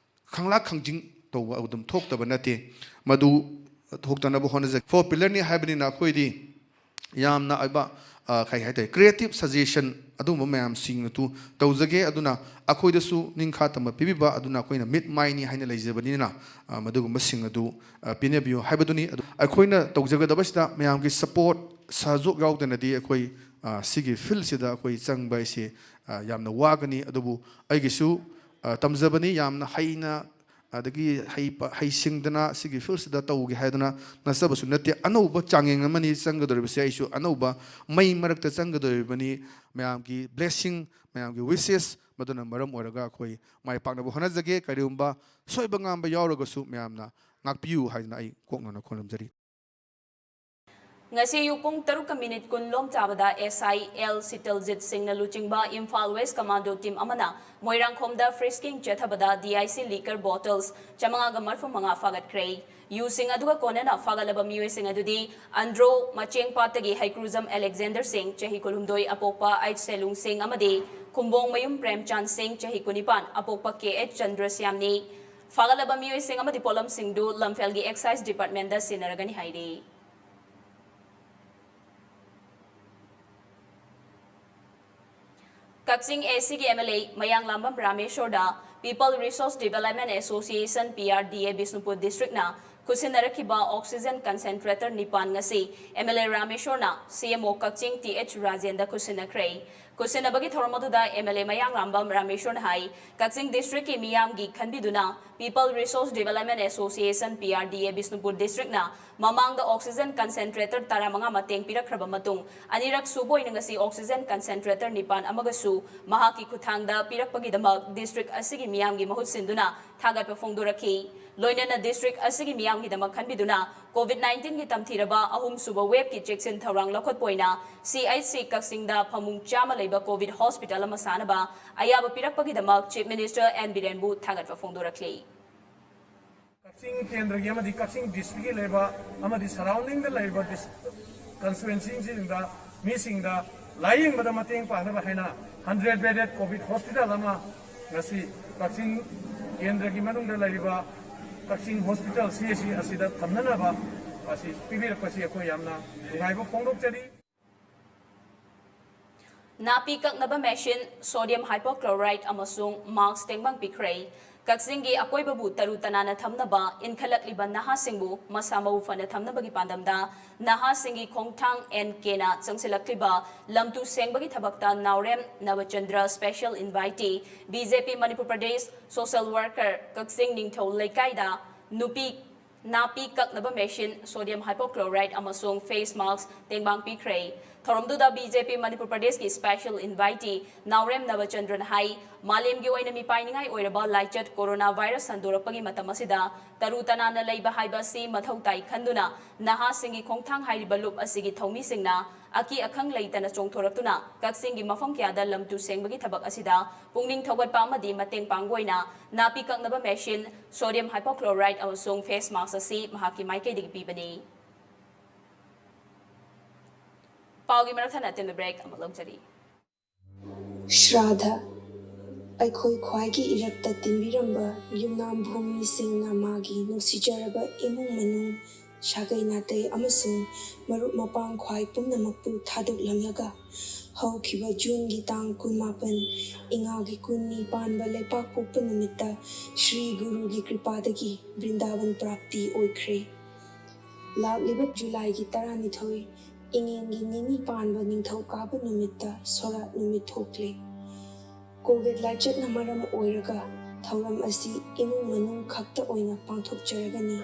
ꯈꯪꯂꯥꯛ ꯈꯪꯖꯤꯡ ꯇꯧꯕ ꯑꯗꯨꯝ ꯊꯣꯛꯇꯕ ꯅꯠꯇꯦ꯫ ꯃꯗꯨ ꯊꯣꯛꯇꯅꯕ ꯍꯣꯠꯅꯖꯒꯦ꯫ ꯐꯣꯔ ꯄꯤꯂꯔꯅꯤ ꯍꯥꯏꯕꯅꯤꯅ ꯑꯩꯈꯣꯏꯗꯤ ꯌꯥꯝꯅ ꯑꯣꯏꯕ, ꯑ, ꯀꯩ ꯍꯥꯏꯇꯥꯔꯦ, ꯀ꯭ꯔꯤꯌꯦꯇꯤꯞ ꯁꯖꯦꯁꯟ ꯑꯗꯨꯒꯨꯝꯕ ꯃꯌꯥꯝꯁꯤꯡ ꯑꯗꯨ ꯇꯧꯖꯒꯦ꯫ ꯑꯗꯨꯅ ꯑꯩꯈꯣꯏꯗꯁꯨ ꯅꯤꯡꯈꯥ ꯇꯝꯕ ꯄꯤꯕꯤꯕ, ꯑꯗꯨꯅ ꯑꯩꯈꯣꯏꯅ ꯃꯤꯠ ꯃꯥꯏꯅꯤ ꯍꯥꯏꯅ ꯂꯩꯖꯕꯅꯤꯅ, ꯑ, ꯃꯗꯨꯒꯨꯝꯕꯁꯤꯡ ꯑꯗꯨ, ꯑ, ꯄꯤꯅꯕꯤꯌꯨ ꯍꯥꯏꯕꯗꯨꯅꯤ꯫ ꯑꯗꯨ ꯑꯩꯈꯣꯏꯅ ꯇꯧꯖꯒꯗꯕꯁꯤꯗ ꯃꯌꯥꯝꯒꯤ ꯁꯄꯣꯔꯠ, ꯁꯍꯖꯣꯛ ꯌꯥꯎꯗꯅꯗꯤ ꯑꯩꯈꯣꯏ, ꯑ, ꯁꯤꯒꯤ ꯐꯤꯜꯁꯤꯗ ꯑꯩꯈꯣꯏ ꯆꯪꯕ ꯍꯥꯏꯁꯦ, ꯑ, ꯌꯥꯝꯅ ꯋꯥꯒꯅꯤ꯫ ꯑꯗꯨꯕꯨ ꯑꯩꯒꯤꯁꯨ, ꯑ, ꯇꯝꯖꯕꯅꯤ, ꯌꯥꯝꯅ ꯍꯩꯅ, ꯑꯗꯒꯤ ꯍꯩ-, ꯍꯩꯁꯤꯡꯗꯅ ꯁꯤꯒꯤ ꯐꯤꯜꯁꯤꯗ ꯇꯧꯒꯦ ꯍꯥꯏꯗꯅ ꯅꯠꯆꯕꯁꯨ ꯅꯠꯇꯦ꯫ ꯑꯅꯧꯕ ꯆꯥꯡꯌꯦꯡ ꯑꯃꯅꯤ ꯆꯪꯒꯗꯧꯔꯤꯕꯁꯦ꯫ ꯑꯩꯁꯨ ꯑꯅꯧꯕ ꯃꯩ ꯃꯔꯛꯇ ꯆꯪꯒꯗꯧꯔꯤꯕꯅꯤ꯫ ꯃꯌꯥꯝꯒꯤ ꯕ꯭ꯂꯦꯁꯤꯡ, ꯃꯌꯥꯝꯒꯤ ꯋꯤꯁꯦꯁ, ꯃꯗꯨꯅ ꯃꯔꯝ ꯑꯣꯏꯔꯒ ꯑꯩꯈꯣꯏ ꯃꯥꯏ ꯄꯥꯛꯅꯕ ꯍꯣꯠꯅꯖꯒꯦ꯫ ꯀꯔꯤꯒꯨꯝꯕ ꯁꯣꯏꯕ ꯉꯥꯝꯕ ꯌꯥꯎꯔꯒꯁꯨ ꯃꯌꯥꯝꯅ ꯉꯥꯛꯄꯤꯌꯨ ꯍꯥꯏꯗꯅ ꯑꯩ ꯀꯣꯛꯅꯅ ꯈꯣꯜꯂꯝꯖꯔꯤ꯫ ꯉꯁꯤ ꯑꯌꯨꯛ ꯄꯨꯡ ꯇꯔꯨꯛꯀ ꯃꯤꯅꯤꯠ ꯀꯨꯟ ꯂꯣꯝ ꯆꯥꯕꯗ ꯑꯦꯁ ꯑꯥꯏ ꯑꯦꯜ ꯁꯤꯇꯜꯖꯤꯠ ꯁꯤꯡꯅ ꯂꯨꯆꯤꯡꯕ ꯏꯝꯐꯥꯜ ꯋꯦꯁ ꯀꯃꯥꯟꯗꯣ ꯇꯤꯝ ꯑꯃꯅ ꯃꯣꯏꯔꯥꯡꯈꯣꯝꯗ ꯐ꯭ꯔꯤꯁꯀꯤꯡ ꯆꯦꯊꯕꯗ ꯗꯤ ꯑꯥꯏ ꯁꯤ ꯂꯤꯀꯔ ꯕꯣꯇꯜꯁ ꯆꯥꯃꯉꯥꯒ ꯃꯔꯐꯨ ꯃꯉꯥ ꯐꯥꯒꯠꯈ꯭ꯔꯦ꯫ ꯌꯨꯁꯤꯡ ꯑꯗꯨꯒ ꯀꯣꯟꯅꯅ ꯐꯥꯒꯠꯂꯕ ꯃꯤꯑꯣꯏꯁꯤꯡ ꯑꯗꯨꯗꯤ ꯑꯟꯗ꯭ꯔꯣ ꯃꯆꯦꯡꯄꯥꯠꯇꯒꯤ ꯍꯩꯀ꯭ꯔꯨꯖꯝ ꯑꯂꯦꯛꯖꯦꯟꯗꯔ ꯁꯤꯡ, ꯆꯍꯤ ꯀꯨꯟꯍꯨꯝꯗꯣꯏ, ꯑꯄꯣꯛꯄ ꯑꯩꯆ ꯁꯦꯂꯨꯡ ꯁꯤꯡ ꯑꯃꯗꯤ ꯈꯨꯝꯕꯣꯡ ꯃꯌꯨꯝ ꯄ꯭ꯔꯦꯝꯆꯥꯟ ꯁꯤꯡ, ꯆꯍꯤ ꯀꯨꯟꯅꯤꯄꯥꯟ, ꯑꯄꯣꯛꯄ ꯀꯦ ꯑꯩꯆ ꯆꯟꯗ꯭ꯔꯁ꯭ꯌꯥꯝꯅꯤ꯫ ꯐꯥꯒꯠꯂꯕ ꯃꯤꯑꯣꯏꯁꯤꯡ ꯑꯃꯗꯤ ꯄꯣꯠꯂꯝꯁꯤꯡꯗꯨ ꯂꯝꯐꯦꯜꯒꯤ ꯑꯦꯛꯁꯥꯏꯖ ꯗꯤꯄꯥꯔꯠꯃꯦꯟꯗ ꯁꯤꯟꯅꯔꯒꯅꯤ ꯍꯥꯏꯔꯤ꯫ ꯀꯛꯆꯤꯡ ꯑꯦ ꯁꯤꯒꯤ ꯑꯦꯝ ꯑꯦꯜ ꯑꯦ ꯃꯌꯥꯡꯂꯥꯝꯕꯝ ꯔꯥꯃꯦꯁꯣꯔꯗ People Resource Development Association, P R D A, Bishnupur ꯗꯤꯁꯇ꯭ꯔꯤꯛꯅ ꯈꯨꯠꯁꯤꯟꯅꯔꯛꯈꯤꯕ ꯑꯣꯛꯁꯤꯖꯦꯟ ꯀꯟꯁꯦꯟꯇ꯭ꯔꯦꯇꯔ ꯅꯤꯄꯥꯟ ꯉꯁꯤ ꯑꯦꯝ ꯑꯦꯜ ꯑꯦ ꯔꯥꯃꯦꯁꯣꯔꯅ ꯁꯤ ꯑꯦꯝ ꯑꯣ ꯀꯛꯆꯤꯡ ꯇꯤ ꯑꯩꯆ ꯔꯥꯖꯦꯟꯗ ꯈꯨꯠꯁꯤꯟꯅꯈ꯭ꯔꯦ꯫ ꯈꯨꯠꯁꯤꯟꯅꯕꯒꯤ ꯊꯧꯔꯝ ꯑꯗꯨꯗ ꯑꯦꯝ ꯑꯦꯜ ꯑꯦ ꯃꯌꯥꯡꯂꯥꯝꯕꯝ ꯔꯥꯃꯦꯁꯣꯔꯅ ꯍꯥꯏ, ꯀꯛꯆꯤꯡ ꯗꯤꯁꯇ꯭ꯔꯤꯛꯀꯤ ꯃꯤꯌꯥꯝꯒꯤ ꯈꯟꯕꯤꯗꯨꯅ People Resource Development Association, P R D A, Bishnupur ꯗꯤꯁꯇ꯭ꯔꯤꯛꯅ ꯃꯃꯥꯡꯗ ꯑꯣꯛꯁꯤꯖꯦꯟ ꯀꯟꯁꯦꯟꯇ꯭ꯔꯦꯇꯔ ꯇꯔꯥꯃꯉꯥ ꯃꯇꯦꯡ ꯄꯤꯔꯛꯈ꯭ꯔꯕ ꯃꯇꯨꯡ, ꯑꯅꯤꯔꯛ ꯁꯨꯕ ꯑꯣꯏꯅ ꯉꯁꯤ ꯑꯣꯛꯁꯤꯖꯦꯟ ꯀꯟꯁꯦꯟꯇ꯭ꯔꯦꯇꯔ ꯅꯤꯄꯥꯟ ꯑꯃꯒꯁꯨ ꯃꯍꯥꯛꯀꯤ ꯈꯨꯠꯊꯥꯡꯗ ꯄꯤꯔꯛꯄꯒꯤꯗꯃꯛ ꯗꯤꯁꯇ꯭ꯔꯤꯛ ꯑꯁꯤꯒꯤ ꯃꯤꯌꯥꯝꯒꯤ ꯃꯍꯨꯠ ꯁꯤꯟꯗꯨꯅ ꯊꯥꯒꯠꯄ ꯐꯣꯡꯗꯣꯔꯛꯈꯤ꯫ ꯂꯣꯏꯅꯅ ꯗꯤꯁꯇ꯭ꯔꯤꯛ ꯑꯁꯤꯒꯤ ꯃꯤꯌꯥꯝꯒꯤꯗꯃꯛ ꯈꯟꯕꯤꯗꯨꯅ ꯀꯣꯚꯤꯗ ꯅꯥꯏꯟꯇꯤꯟꯒꯤ ꯇꯝꯊꯤꯔꯕ ꯑꯍꯨꯝꯁꯨꯕ ꯋꯦꯕꯀꯤ ꯆꯦꯛꯁꯤꯟ ꯊꯧꯔꯥꯡ ꯂꯧꯈꯠꯄ ꯑꯣꯏꯅ ꯁꯤ ꯑꯩꯆ ꯁꯤ ꯀꯛꯆꯤꯡꯗ ꯐꯃꯨꯡ ꯆꯥꯝꯃ ꯂꯩꯕ ꯀꯣꯚꯤꯗ ꯍꯣꯁꯄꯤꯇꯥꯜ ꯑꯃ ꯁꯥꯅꯕ ꯑꯌꯥꯕ ꯄꯤꯔꯛꯄꯒꯤꯗꯃꯛ ꯆꯤꯐ ꯃꯤꯅꯤꯁꯇꯔ ꯑꯦꯟ ꯕꯤꯔꯦꯟꯕꯨ ꯊꯥꯒꯠꯄ ꯐꯣꯡꯗꯣꯔꯛꯂꯤ꯫ ꯀꯛꯆꯤꯡ ꯀꯦꯟꯗ꯭ꯔꯒꯤ ꯑꯃꯗꯤ ꯀꯛꯆꯤꯡ ꯗꯤꯁꯇ꯭ꯔꯤꯛꯀꯤ ꯂꯩꯕ ꯑꯃꯗꯤ ꯁꯔꯥꯎꯟꯗꯤꯡꯗ ꯂꯩꯕ ꯀꯟꯁꯇꯤꯇ꯭ꯋꯦꯟꯁꯤꯁꯤꯡꯗ ꯃꯤꯁꯤꯡꯗ ꯂꯥꯌꯦꯡꯕꯗ ꯃꯇꯦꯡ ꯄꯥꯡꯅꯕ ꯍꯥꯏꯅ ꯍꯟꯗ꯭ꯔꯦꯠ ꯕꯦꯗꯦꯠ ꯀꯣꯚꯤꯗ ꯍꯣꯁꯄꯤꯇꯥꯜ ꯑꯃ ꯉꯁꯤ ꯀꯛꯆꯤꯡ ꯀꯦꯟꯗ꯭ꯔꯒꯤ ꯃꯅꯨꯡꯗ ꯂꯩꯔꯤꯕ ꯀꯛꯆꯤꯡ ꯍꯣꯁꯄꯤꯇꯥꯜ ꯁꯤ ꯑꯦꯁ ꯁꯤ ꯑꯁꯤꯗ ꯊꯝꯅꯅꯕ ꯑꯁꯤ ꯄꯤꯕꯤꯔꯛꯄꯁꯤ ꯑꯩꯈꯣꯏ ꯌꯥꯝꯅ ꯅꯨꯡꯉꯥꯏꯕ ꯐꯣꯡꯗꯣꯛꯆꯔꯤ꯫ ꯅꯥꯄꯤ ꯀꯛꯅꯕ ꯃꯦꯁꯤꯟ, ꯁꯣꯗꯤꯌꯝ ꯍꯥꯏꯄꯣꯀ꯭ꯂꯣꯔꯥꯏꯗ ꯑꯃꯁꯨꯡ ꯃꯥꯛꯁ ꯇꯦꯡꯕꯥꯡ ꯄꯤꯈ꯭ꯔꯦ꯫ ꯀꯛꯆꯤꯡꯒꯤ ꯑꯀꯣꯏꯕꯕꯨ ꯇꯔꯨ ꯇꯅꯥꯟꯅ ꯊꯝꯅꯕ ꯏꯟꯈꯠꯂꯛꯂꯤꯕ ꯅꯍꯥꯁꯤꯡꯕꯨ ꯃꯁꯥ ꯃꯎ ꯐꯅ ꯊꯝꯅꯕꯒꯤ ꯄꯥꯟꯗꯝꯗ ꯅꯍꯥꯁꯤꯡꯒꯤ ꯈꯣꯡꯊꯥꯡ ꯑꯦꯟ ꯀꯦꯅ ꯆꯪꯁꯤꯜꯂꯛꯂꯤꯕ ꯂꯝꯇꯨ ꯁꯦꯡꯕꯒꯤ ꯊꯕꯛꯇ ꯅꯥꯎꯔꯦꯝ ꯅꯕꯆꯟꯗ꯭ꯔ, ꯁ꯭ꯄꯦꯁꯦꯜ ꯏꯟꯚꯥꯏꯇꯤ, ꯕꯤ ꯖꯦ ꯄꯤ ꯃꯅꯤꯄꯨꯔ ꯄ꯭ꯔꯗꯦꯁ, ꯁꯣꯁꯦꯜ ꯋꯥꯔꯀꯔ, ꯀꯛꯆꯤꯡ ꯅꯤꯡꯊꯧ ꯂꯩꯀꯥꯏꯗ ꯅꯨꯄꯤ ꯅꯥꯄꯤ ꯀꯛꯅꯕ ꯃꯦꯁꯤꯟ, ꯁꯣꯗꯤꯌꯝ ꯍꯥꯏꯄꯣꯀ꯭ꯂꯣꯔꯥꯏꯗ ꯑꯃꯁꯨꯡ ꯐꯦꯁ ꯃꯥꯛꯁ ꯇꯦꯡꯕꯥꯡ ꯄꯤꯈ꯭ꯔꯦ꯫ ꯊꯧꯔꯝꯗꯨꯗ ꯕꯤ ꯖꯦ ꯄꯤ ꯃꯅꯤꯄꯨꯔ ꯄ꯭ꯔꯗꯦꯁꯀꯤ ꯁ꯭ꯄꯦꯁꯦꯜ ꯏꯟꯚꯥꯏꯇꯤ ꯅꯥꯎꯔꯦꯝ ꯅꯕꯆꯟꯗ꯭ꯔꯟ ꯍꯥꯏ, ꯃꯥꯂꯦꯝꯒꯤ ꯑꯣꯏꯅ ꯃꯤꯄꯥꯏꯅꯤꯡꯉꯥꯏ ꯑꯣꯏꯔꯕ ꯂꯥꯏꯆꯠ ꯀꯣꯔꯣꯅꯥ ꯚꯥꯏꯔꯁ ꯁꯟꯗꯣꯔꯛꯄꯒꯤ ꯃꯇꯝ ꯑꯁꯤꯗ ꯇꯔꯨ ꯇꯅꯥꯟꯅ ꯂꯩꯕ ꯍꯥꯏꯕ ꯑꯁꯤ ꯃꯊꯧ ꯇꯥꯏ ꯈꯟꯗꯨꯅ ꯅꯍꯥꯁꯤꯡꯒꯤ ꯈꯣꯡꯊꯥꯡ ꯍꯥꯏꯔꯤꯕ ꯂꯨꯞ ꯑꯁꯤꯒꯤ ꯊꯧꯃꯤꯁꯤꯡꯅ ꯑꯀꯤ ꯑꯈꯪ ꯂꯩꯇꯅ ꯆꯣꯡꯊꯣꯔꯛꯇꯨꯅ ꯀꯛꯆꯤꯡꯒꯤ ꯃꯐꯝ ꯀꯌꯥꯗ ꯂꯝꯇꯨ ꯁꯦꯡꯕꯒꯤ ꯊꯕꯛ ꯑꯁꯤꯗ ꯄꯨꯛꯅꯤꯡ ꯊꯧꯒꯠꯄ ꯑꯃꯗꯤ ꯃꯇꯦꯡ ꯄꯥꯡꯕ ꯑꯣꯏꯅ ꯅꯥꯄꯤ ꯀꯛꯅꯕ ꯃꯦꯁꯤꯟ, ꯁꯣꯗꯤꯌꯝ ꯍꯥꯏꯄꯣꯀ꯭ꯂꯣꯔꯥꯏꯗ ꯑꯃꯁꯨꯡ ꯐꯦꯁ ꯃꯥꯛꯁ ꯑꯁꯤ ꯃꯍꯥꯛꯀꯤ ꯃꯥꯏꯀꯩꯗꯒꯤ ꯄꯤꯕꯅꯤ꯫ ꯄꯥꯎꯒꯤ ꯃꯔꯛ ꯊꯠꯅ ꯑꯇꯦꯟꯕ ꯕ꯭ꯔꯦꯛ ꯑꯃ ꯂꯧꯖꯔꯤ꯫ ꯁ꯭ꯔꯥꯙ꯫ ꯑꯩꯈꯣꯏ ꯈ꯭ꯋꯥꯏꯒꯤ ꯏꯔꯛꯇ ꯇꯤꯟꯕꯤꯔꯝꯕ ꯌꯨꯝꯅꯥꯝ ꯚꯨꯃꯤ ꯁꯤꯡꯅ ꯃꯥꯒꯤ ꯅꯨꯡꯁꯤꯖꯔꯕ ꯏꯃꯨꯡ ꯃꯅꯨꯡ, ꯁꯥꯒꯩ ꯅꯥꯇꯩ ꯑꯃꯁꯨꯡ ꯃꯔꯨꯞ ꯃꯄꯥꯡ ꯈ꯭ꯋꯥꯏ ꯄꯨꯝꯅꯃꯛꯄꯨ ꯊꯥꯗꯣꯛꯂꯝꯂꯒ ꯍꯧꯈꯤꯕ ꯖꯨꯟꯒꯤ ꯇꯥꯡ ꯀꯨꯟꯃꯥꯄꯟ, ꯏꯉꯥꯒꯤ ꯀꯨꯟꯅꯤ ꯄꯥꯟꯕ ꯂꯩꯄꯥꯛꯄꯣꯛꯄ ꯅꯨꯃꯤꯠꯇ ꯁ꯭ꯔꯤ ꯒꯨꯔꯨꯒꯤ ꯀ꯭ꯔꯤꯄꯥꯗꯒꯤ ꯕ꯭ꯔꯤꯟꯗꯥꯕꯟ ꯄ꯭ꯔꯥꯞꯇꯤ ꯑꯣꯏꯈ꯭ꯔꯦ꯫ ꯂꯥꯛꯂꯤꯕ ꯖꯨꯂꯥꯏꯒꯤ ꯇꯔꯥꯅꯤꯊꯣꯏ, ꯏꯉꯦꯟꯒꯤ ꯅꯤꯅꯤ ꯄꯥꯟꯕ ꯅꯤꯡꯊꯧꯀꯥꯕ ꯅꯨꯃꯤꯠꯇ ꯁꯣꯔꯥꯠ ꯅꯨꯃꯤꯠ ꯊꯣꯛꯂꯦ꯫ ꯀꯣꯚꯤꯗ ꯂꯥꯏꯆꯠꯅ ꯃꯔꯝ ꯑꯣꯏꯔꯒ ꯊꯧꯔꯝ ꯑꯁꯤ ꯏꯃꯨꯡ ꯃꯅꯨꯡ ꯈꯛꯇ ꯑꯣꯏꯅ ꯄꯥꯡꯊꯣꯛꯆꯔꯒꯅꯤ꯫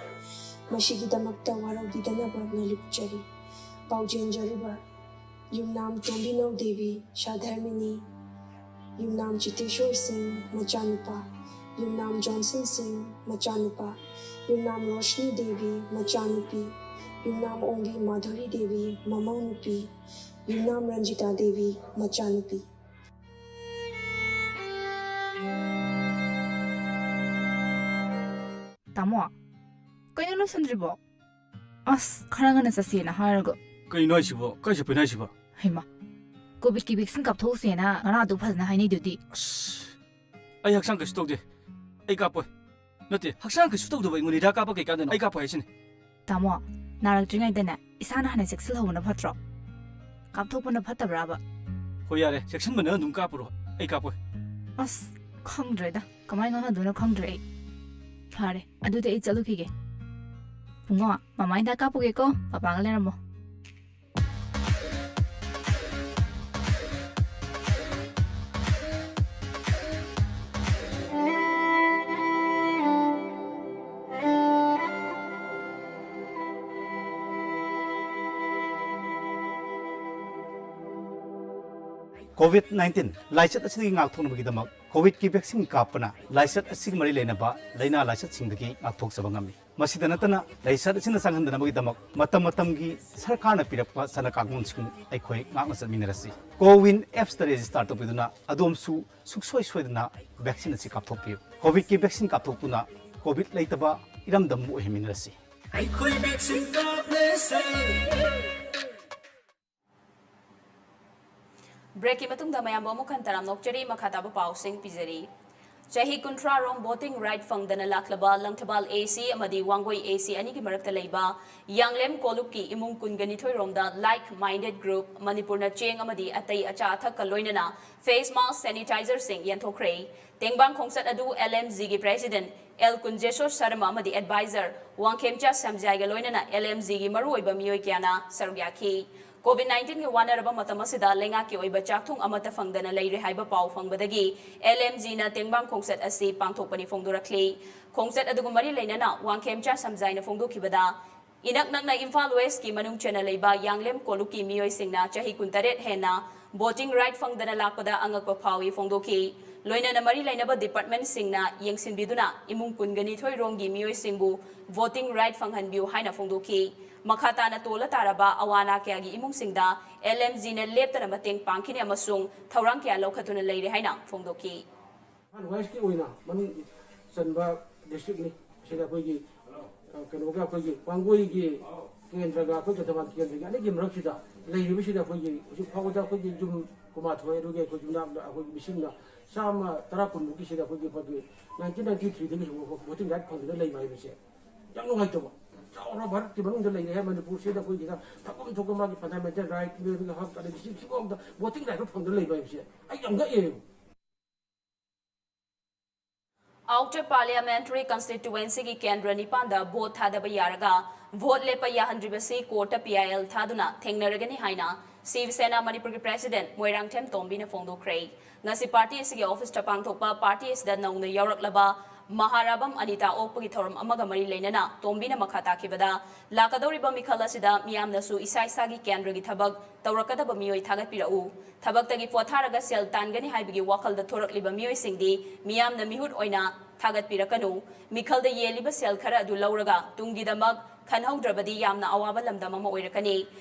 ꯃꯁꯤꯒꯤꯗꯃꯛꯇ ꯋꯥꯔꯧꯕꯤꯗꯅꯕ ꯅꯣꯜꯂꯨꯛꯆꯔꯤ꯫ ꯄꯥꯎꯖꯦꯟꯖꯔꯤꯕ ꯌꯨꯝꯅꯥꯝ ꯇꯣꯝꯕꯤꯅꯧ ꯗꯦꯕꯤ, ꯁꯥꯙꯔꯃꯤꯅꯤ, ꯌꯨꯝꯅꯥꯝ ꯆꯤꯇꯦꯁꯣꯔ ꯁꯤꯡ, ꯃꯆꯥꯅꯨꯄꯥ, ꯌꯨꯝꯅꯥꯝ ꯖꯣꯟꯁꯟ ꯁꯤꯡ, ꯃꯆꯥꯅꯨꯄꯥ, ꯌꯨꯝꯅꯥꯝ ꯔꯣꯁꯅꯤ ꯗꯦꯕꯤ, ꯃꯆꯥꯅꯨꯄꯤ, ꯌꯨꯝꯅꯥꯝ ꯑꯣꯡꯕꯤ ꯃꯥꯙꯨꯔꯤ ꯗꯦꯕꯤ, ꯃꯃꯧ ꯅꯨꯄꯤ, ꯌꯨꯝꯅꯥꯝ ꯔꯟꯖꯤꯇꯥ ꯗꯦꯕꯤ, ꯃꯆꯥꯅꯨꯄꯤ꯫ ꯇꯥꯃꯣ, ꯀꯩꯅꯣ ꯂꯣꯏꯁꯟꯗ꯭ꯔꯤꯕꯣ? ꯑꯁ, ꯈꯔ ꯉꯟꯅ ꯆꯠꯁꯦꯅ ꯍꯥꯏꯔꯒ꯫ ꯀꯩꯅꯣ ꯍꯥꯏꯁꯤꯕꯣ? ꯀꯥꯏ ꯆꯠꯄꯩꯅꯣ ꯍꯥꯏꯁꯤꯕꯣ? ꯍꯩꯃꯥ, ꯀꯣꯚꯤꯗꯀꯤ ꯚꯦꯛꯁꯤꯟ ꯀꯥꯞꯊꯣꯛꯁꯦꯅ ꯉꯔꯥꯡ ꯑꯗꯨ ꯐꯖꯅ ꯍꯥꯏꯅꯩꯗꯨꯗꯤ꯫ ꯑꯁ, ꯑꯩ ꯍꯛꯆꯥꯡ ꯀꯩꯁꯨ ꯇꯧꯗꯦ꯫ ꯑꯩ ꯀꯥꯞꯄꯣꯏ꯫ ꯅꯠꯇꯦ, ꯍꯛꯆꯥꯡ ꯀꯩꯁꯨ ꯇꯧꯗꯕ ꯑꯩꯉꯣꯟꯗ ꯍꯤꯗꯥꯛ ꯀꯥꯞꯄ ꯀꯩ ꯀꯥꯟꯗꯅꯣ? ꯑꯩ ꯀꯥꯞꯄꯣꯏ ꯍꯥꯏꯁꯤꯅꯤ꯫ ꯇꯥꯃꯣ, ꯅꯥꯔꯛꯇ꯭ꯔꯤꯉꯩꯗꯅꯦ ꯏꯁꯥꯅ ꯍꯥꯟꯅ ꯆꯦꯛꯁꯤꯜꯍꯧꯕꯅ ꯐꯠꯇ꯭ꯔꯣ? ꯀꯥꯞꯊꯣꯛꯄꯅ ꯐꯠꯇꯕ꯭ꯔꯥꯕ? ꯍꯣꯏ, ꯌꯥꯔꯦ, ꯆꯦꯛꯁꯤꯟꯕꯅ ꯑꯗꯨꯝ ꯀꯥꯞꯄꯨꯔꯣ꯫ ꯑꯩ ꯀꯥꯞꯄꯣꯏ꯫ ꯑꯁ, ꯈꯪꯗ꯭ꯔꯦꯗ꯫ ꯀꯃꯥꯏ ꯉꯥꯡꯅꯗꯣꯏꯅꯣ ꯈꯪꯗ꯭ꯔꯦ ꯑꯩ꯫ ꯐꯔꯦ, ꯑꯗꯨꯗꯤ ꯑꯩ ꯆꯠꯂꯨꯈꯤꯒꯦ꯫ ꯕꯨꯡꯉꯣ, ꯃꯃꯥ ꯍꯤꯗꯥꯛ ꯀꯥꯞꯄꯨꯒꯦꯀꯣ, ꯄꯄꯥꯒ ꯂꯩꯔꯝꯃꯣ꯫ ꯀꯣꯚꯤꯗ ꯅꯥꯏꯟꯇꯤꯟ ꯂꯥꯏꯆꯠ ꯑꯁꯤꯗꯒꯤ ꯉꯥꯛꯊꯣꯛꯅꯕꯒꯤꯗꯃꯛ ꯀꯣꯚꯤꯗꯀꯤ ꯚꯦꯛꯁꯤꯟ ꯀꯥꯞꯄꯅ ꯂꯥꯏꯆꯠ ꯑꯁꯤꯒ ꯃꯔꯤ ꯂꯩꯅꯕ ꯂꯥꯏꯅꯥ ꯂꯥꯏꯆꯠꯁꯤꯡꯗꯒꯤ ꯉꯥꯛꯊꯣꯛꯆꯕ ꯉꯝꯃꯤ꯫ ꯃꯁꯤꯗ ꯅꯠꯇꯅ ꯂꯥꯏꯆꯠ ꯑꯁꯤꯅ ꯆꯪꯍꯟꯗꯅꯕꯒꯤꯗꯃꯛ ꯃꯇꯝ ꯃꯇꯝꯒꯤ ꯁꯔꯀꯥꯔꯅ ꯄꯤꯔꯛꯄ ꯆꯠꯅ ꯀꯥꯡꯂꯣꯟꯁꯤꯡ ꯑꯩꯈꯣꯏ ꯉꯥꯛꯅ ꯆꯠꯃꯤꯟꯅꯔꯁꯤ꯫ ꯀꯣꯋꯤꯟ ꯑꯦꯞꯁꯇ ꯔꯦꯖꯤꯁꯇꯥꯔ ꯇꯧꯕꯤꯗꯨꯅ ꯑꯗꯣꯝꯁꯨ ꯁꯨꯡꯁꯣꯏ ꯁꯣꯏꯗꯅ ꯚꯦꯛꯁꯤꯟ ꯑꯁꯤ ꯀꯥꯞꯊꯣꯛꯄꯤꯌꯨ꯫ ꯀꯣꯚꯤꯗꯀꯤ ꯚꯦꯛꯁꯤꯟ ꯀꯥꯞꯊꯣꯛꯇꯨꯅ ꯀꯣꯚꯤꯗ ꯂꯩꯇꯕ ꯏꯔꯝꯗꯝ ꯑꯃ ꯑꯣꯏꯍꯟꯃꯤꯟꯅꯔꯁꯤ꯫ ꯑꯩꯈꯣꯏ ꯚꯦꯛꯁꯤꯟ ꯀꯥꯞꯂꯁꯦ꯫ Breakꯀꯤ ꯃꯇꯨꯡꯗ ꯃꯌꯥꯝꯕꯨ ꯑꯃꯨꯛ ꯍꯟꯅ ꯇꯔꯥꯝꯅ ꯑꯣꯛꯆꯔꯤ꯫ ꯃꯈꯥ ꯇꯥꯕ ꯄꯥꯎꯁꯤꯡ ꯄꯤꯖꯔꯤ꯫ ꯆꯍꯤ ꯀꯨꯟꯊ꯭ꯔꯥ ꯔꯣꯝ voting right ꯐꯪꯗꯅ ꯂꯥꯛꯂꯕ ꯂꯪꯊꯕꯥꯜ AC ꯑꯃꯗꯤ ꯋꯥꯡꯒꯣꯏ AC ꯑꯅꯤꯒꯤ ꯃꯔꯛꯇ ꯂꯩꯕ ꯌꯥꯡꯂꯦꯝ ꯀꯣꯂꯨꯞꯀꯤ ꯏꯃꯨꯡ ꯀꯨꯟꯒ ꯅꯤꯊꯣꯏ ꯔꯣꯝꯗ like minded group ꯃꯅꯤꯄꯨꯔꯅ ꯆꯦꯡ ꯑꯃꯗꯤ ꯑꯇꯩ ꯑꯆꯥ ꯑꯊꯛꯀ ꯂꯣꯏꯅꯅ face mask, sanitizerꯁꯤꯡ ꯌꯦꯟꯊꯣꯛꯈ꯭ꯔꯦ꯫ ꯇꯦꯡꯕꯥꯡ ꯈꯣꯡꯆꯠ ꯑꯗꯨ LMGꯒꯤ president L ꯀꯨꯟꯖꯦꯁꯣꯔ ꯁꯔꯃ ꯑꯃꯗꯤ advisor ꯋꯥꯡꯈꯦꯝꯆꯥ ꯁꯝꯖꯥꯏꯒ ꯂꯣꯏꯅꯅ LMGꯒꯤ ꯃꯔꯨꯑꯣꯏꯕ ꯃꯤꯑꯣꯏ ꯀꯌꯥꯅ ꯁꯔꯨꯛ ꯌꯥꯈꯤ꯫ COVID nineteenꯒꯤ ꯋꯥꯅꯔꯕ ꯃꯇꯝ ꯑꯁꯤꯗ ꯂꯩꯉꯥꯛꯀꯤ ꯑꯣꯏꯕ ꯆꯥꯛꯊꯨꯡ ꯑꯃꯠꯇ ꯐꯪꯗꯅ ꯂꯩꯔꯦ ꯍꯥꯏꯕ ꯄꯥꯎ ꯐꯪꯕꯗꯒꯤ LMGꯅ ꯇꯦꯡꯕꯥꯡ ꯈꯣꯡꯆꯠ ꯑꯁꯤ ꯄꯥꯡꯊꯣꯛꯄꯅꯤ ꯐꯣꯡꯗꯣꯔꯛꯂꯤ꯫ ꯈꯣꯡꯆꯠ ꯑꯗꯨꯒ ꯃꯔꯤ ꯂꯩꯅꯅ ꯋꯥꯡꯈꯦꯝꯆꯥ ꯁꯝꯖꯥꯏꯅ ꯐꯣꯡꯗꯣꯛꯈꯤꯕꯗ, ꯏꯅꯛ ꯅꯛꯅ ꯏꯝꯐꯥꯜ Westꯀꯤ ꯃꯅꯨꯡ ꯆꯟꯅ ꯂꯩꯕ ꯌꯥꯡꯂꯦꯝ ꯀꯣꯂꯨꯞꯀꯤ ꯃꯤꯑꯣꯏꯁꯤꯡꯅ ꯆꯍꯤ ꯀꯨꯟꯇꯔꯦꯠ ꯍꯦꯟꯅ voting right ꯐꯪꯗꯅ ꯂꯥꯛꯄꯗ ꯑꯉꯛꯄ ꯐꯥꯎꯏ ꯐꯣꯡꯗꯣꯛꯈꯤ꯫ ꯂꯣꯏꯅꯅ ꯃꯔꯤ ꯂꯩꯅꯕ departmentꯁꯤꯡꯅ ꯌꯦꯡꯁꯤꯟꯕꯤꯗꯨꯅ ꯏꯃꯨꯡ ꯀꯨꯟꯒ ꯅꯤꯊꯣꯏ ꯔꯣꯝꯒꯤ ꯃꯤꯑꯣꯏꯁꯤꯡꯕꯨ voting right ꯐꯪꯍꯟꯕꯤꯌꯨ ꯍꯥꯏꯅ ꯐꯣꯡꯗꯣꯛꯈꯤ꯫ ꯃꯈꯥ ꯇꯥꯅ ꯇꯣꯜꯂ ꯇꯥꯔꯕ ꯑꯋꯥ ꯑꯅꯥ ꯀꯌꯥꯒꯤ ꯏꯃꯨꯡꯁꯤꯡꯗ LMGꯅ ꯂꯦꯞꯇꯅ ꯃꯇꯦꯡ ꯄꯥꯡꯈꯤꯅꯤ ꯑꯃꯁꯨꯡ ꯊꯧꯔꯥꯡ ꯀꯌꯥ ꯂꯧꯈꯠꯇꯨꯅ ꯂꯩꯔꯦ ꯍꯥꯏꯅ ꯐꯣꯡꯗꯣꯛꯈꯤ꯫ ꯏꯝꯐꯥꯜ Westꯀꯤ ꯑꯣꯏꯅ ꯃꯅꯨꯡ ꯆꯟꯕ districtꯅꯤ꯫ ꯁꯤꯗ ꯑꯩꯈꯣꯏꯒꯤ, ꯑ, ꯀꯩꯅꯣꯒ ꯑꯩꯈꯣꯏꯒꯤ ꯋꯥꯡꯒꯣꯏꯒꯤ ꯀꯦꯟꯗ꯭ꯔꯒ ꯑꯩꯈꯣꯏ ꯂꯪꯊꯕꯥꯜ ꯀꯦꯟꯗ꯭ꯔꯒꯤ ꯑꯅꯤꯒꯤ ꯃꯔꯛꯁꯤꯗ ꯂꯩꯔꯤꯕꯁꯤꯗ ꯑꯩꯈꯣꯏꯒꯤ ꯍꯧꯖꯤꯛ ꯐꯥꯎꯕꯗ ꯑꯩꯈꯣꯏꯒꯤ ꯌꯨꯝ ꯀꯨꯟꯃꯥꯊꯣꯏ, ꯑꯗꯨꯒꯤ ꯑꯩꯈꯣꯏ ꯌꯨꯝꯅꯥꯛ ꯑꯩꯈꯣꯏꯒꯤ ꯃꯤꯁꯤꯡꯅ ꯆꯥꯝꯃ ꯇꯔꯥ ꯀꯨꯟꯃꯨꯛꯀꯤ ꯁꯤꯗ ꯑꯩꯈꯣꯏꯒꯤ, ꯑꯩꯈꯣꯏꯒꯤ nineteen ninety threeꯗꯒꯤ voting right ꯐꯪꯗꯅ ꯂꯩꯕ ꯍꯥꯏꯕꯁꯦ ꯌꯥꯝ ꯅꯨꯡꯉꯥꯏꯇꯕ꯫ ꯆꯥꯎꯔꯕ ꯚꯥꯔꯠꯀꯤ ꯃꯅꯨꯡꯗ ꯂꯩꯔꯦ ꯍꯥꯏ ꯃꯅꯤꯄꯨꯔꯁꯤꯗ ꯑꯩꯈꯣꯏꯒꯤꯗ ꯐꯪꯐꯝ ꯊꯣꯛꯄ ꯃꯥꯒꯤ fundamental right, ꯃꯤꯑꯣꯏꯕꯒꯤ ꯍꯛ, ꯑꯗꯒꯤ ꯁꯤ, ꯁꯤꯐꯥꯎꯗ voting right ꯐꯪꯗꯅ ꯂꯩꯕ ꯍꯥꯏꯕꯁꯦ ꯑꯩ ꯌꯥꯝ ꯉꯛꯑꯦ꯫ Outer Parliamentary Constituencyꯒꯤ ꯀꯦꯟꯗ꯭ꯔ ꯅꯤꯄꯥꯟꯗ vote ꯊꯥꯗꯕ ꯌꯥꯔꯒ vote ꯂꯦꯞꯄ ꯌꯥꯍꯟꯗ꯭ꯔꯤꯕꯁꯤ courtꯇ PIL ꯊꯥꯗꯨꯅ ꯊꯦꯡꯅꯔꯒꯅꯤ ꯍꯥꯏꯅ ꯁꯤꯕ ꯁꯦꯅꯥ ꯃꯅꯤꯄꯨꯔꯒꯤ president ꯃꯣꯏꯔꯥꯡꯊꯦꯝ ꯇꯣꯝꯕꯤꯅ ꯐꯣꯡꯗꯣꯛꯈ꯭ꯔꯦ꯫ ꯉꯁꯤ party ꯑꯁꯤꯒꯤ officeꯇ ꯄꯥꯡꯊꯣꯛꯄ party ꯑꯁꯤꯗ ꯅꯧꯅ ꯌꯥꯎꯔꯛꯂꯕ ꯃꯍꯥꯔꯥꯕꯝ ꯑꯅꯤꯇꯥ ꯑꯣꯛꯄꯒꯤ ꯊꯧꯔꯝ ꯑꯃꯒ ꯃꯔꯤ ꯂꯩꯅꯅ ꯇꯣꯝꯕꯤꯅ ꯃꯈꯥ ꯇꯥꯈꯤꯕꯗ, ꯂꯥꯛꯀꯗꯧꯔꯤꯕ ꯃꯤꯈꯜ ꯑꯁꯤꯗ ꯃꯤꯌꯥꯝꯅꯁꯨ ꯏꯁꯥ ꯏꯁꯥꯒꯤ ꯀꯦꯟꯗ꯭ꯔꯒꯤ ꯊꯕꯛ ꯇꯧꯔꯛꯀꯗꯕ ꯃꯤꯑꯣꯏ ꯊꯥꯒꯠꯄꯤꯔꯛꯎ꯫ ꯊꯕꯛꯇꯒꯤ ꯄꯣꯊꯥꯔꯒ ꯁꯦꯜ ꯇꯥꯟꯒꯅꯤ ꯍꯥꯏꯕꯒꯤ ꯋꯥꯈꯜꯗ ꯊꯣꯔꯛꯂꯤꯕ ꯃꯤꯑꯣꯏꯁꯤꯡꯗꯤ ꯃꯤꯌꯥꯝꯅ ꯃꯤꯍꯨꯠ ꯑꯣꯏꯅ ꯊꯥꯒꯠꯄꯤꯔꯛꯀꯅꯨ꯫ ꯃꯤꯈꯜꯗ ꯌꯦꯜꯂꯤꯕ ꯁꯦꯜ ꯈꯔ ꯑꯗꯨ ꯂꯧꯔꯒ ꯇꯨꯡꯒꯤꯗꯃꯛ ꯈꯟꯍꯧꯗ꯭ꯔꯕꯗꯤ ꯌꯥꯝꯅ ꯑꯋꯥꯕ ꯂꯝꯗꯝ ꯑꯃ ꯑꯣꯏꯔꯛꯀꯅꯤ꯫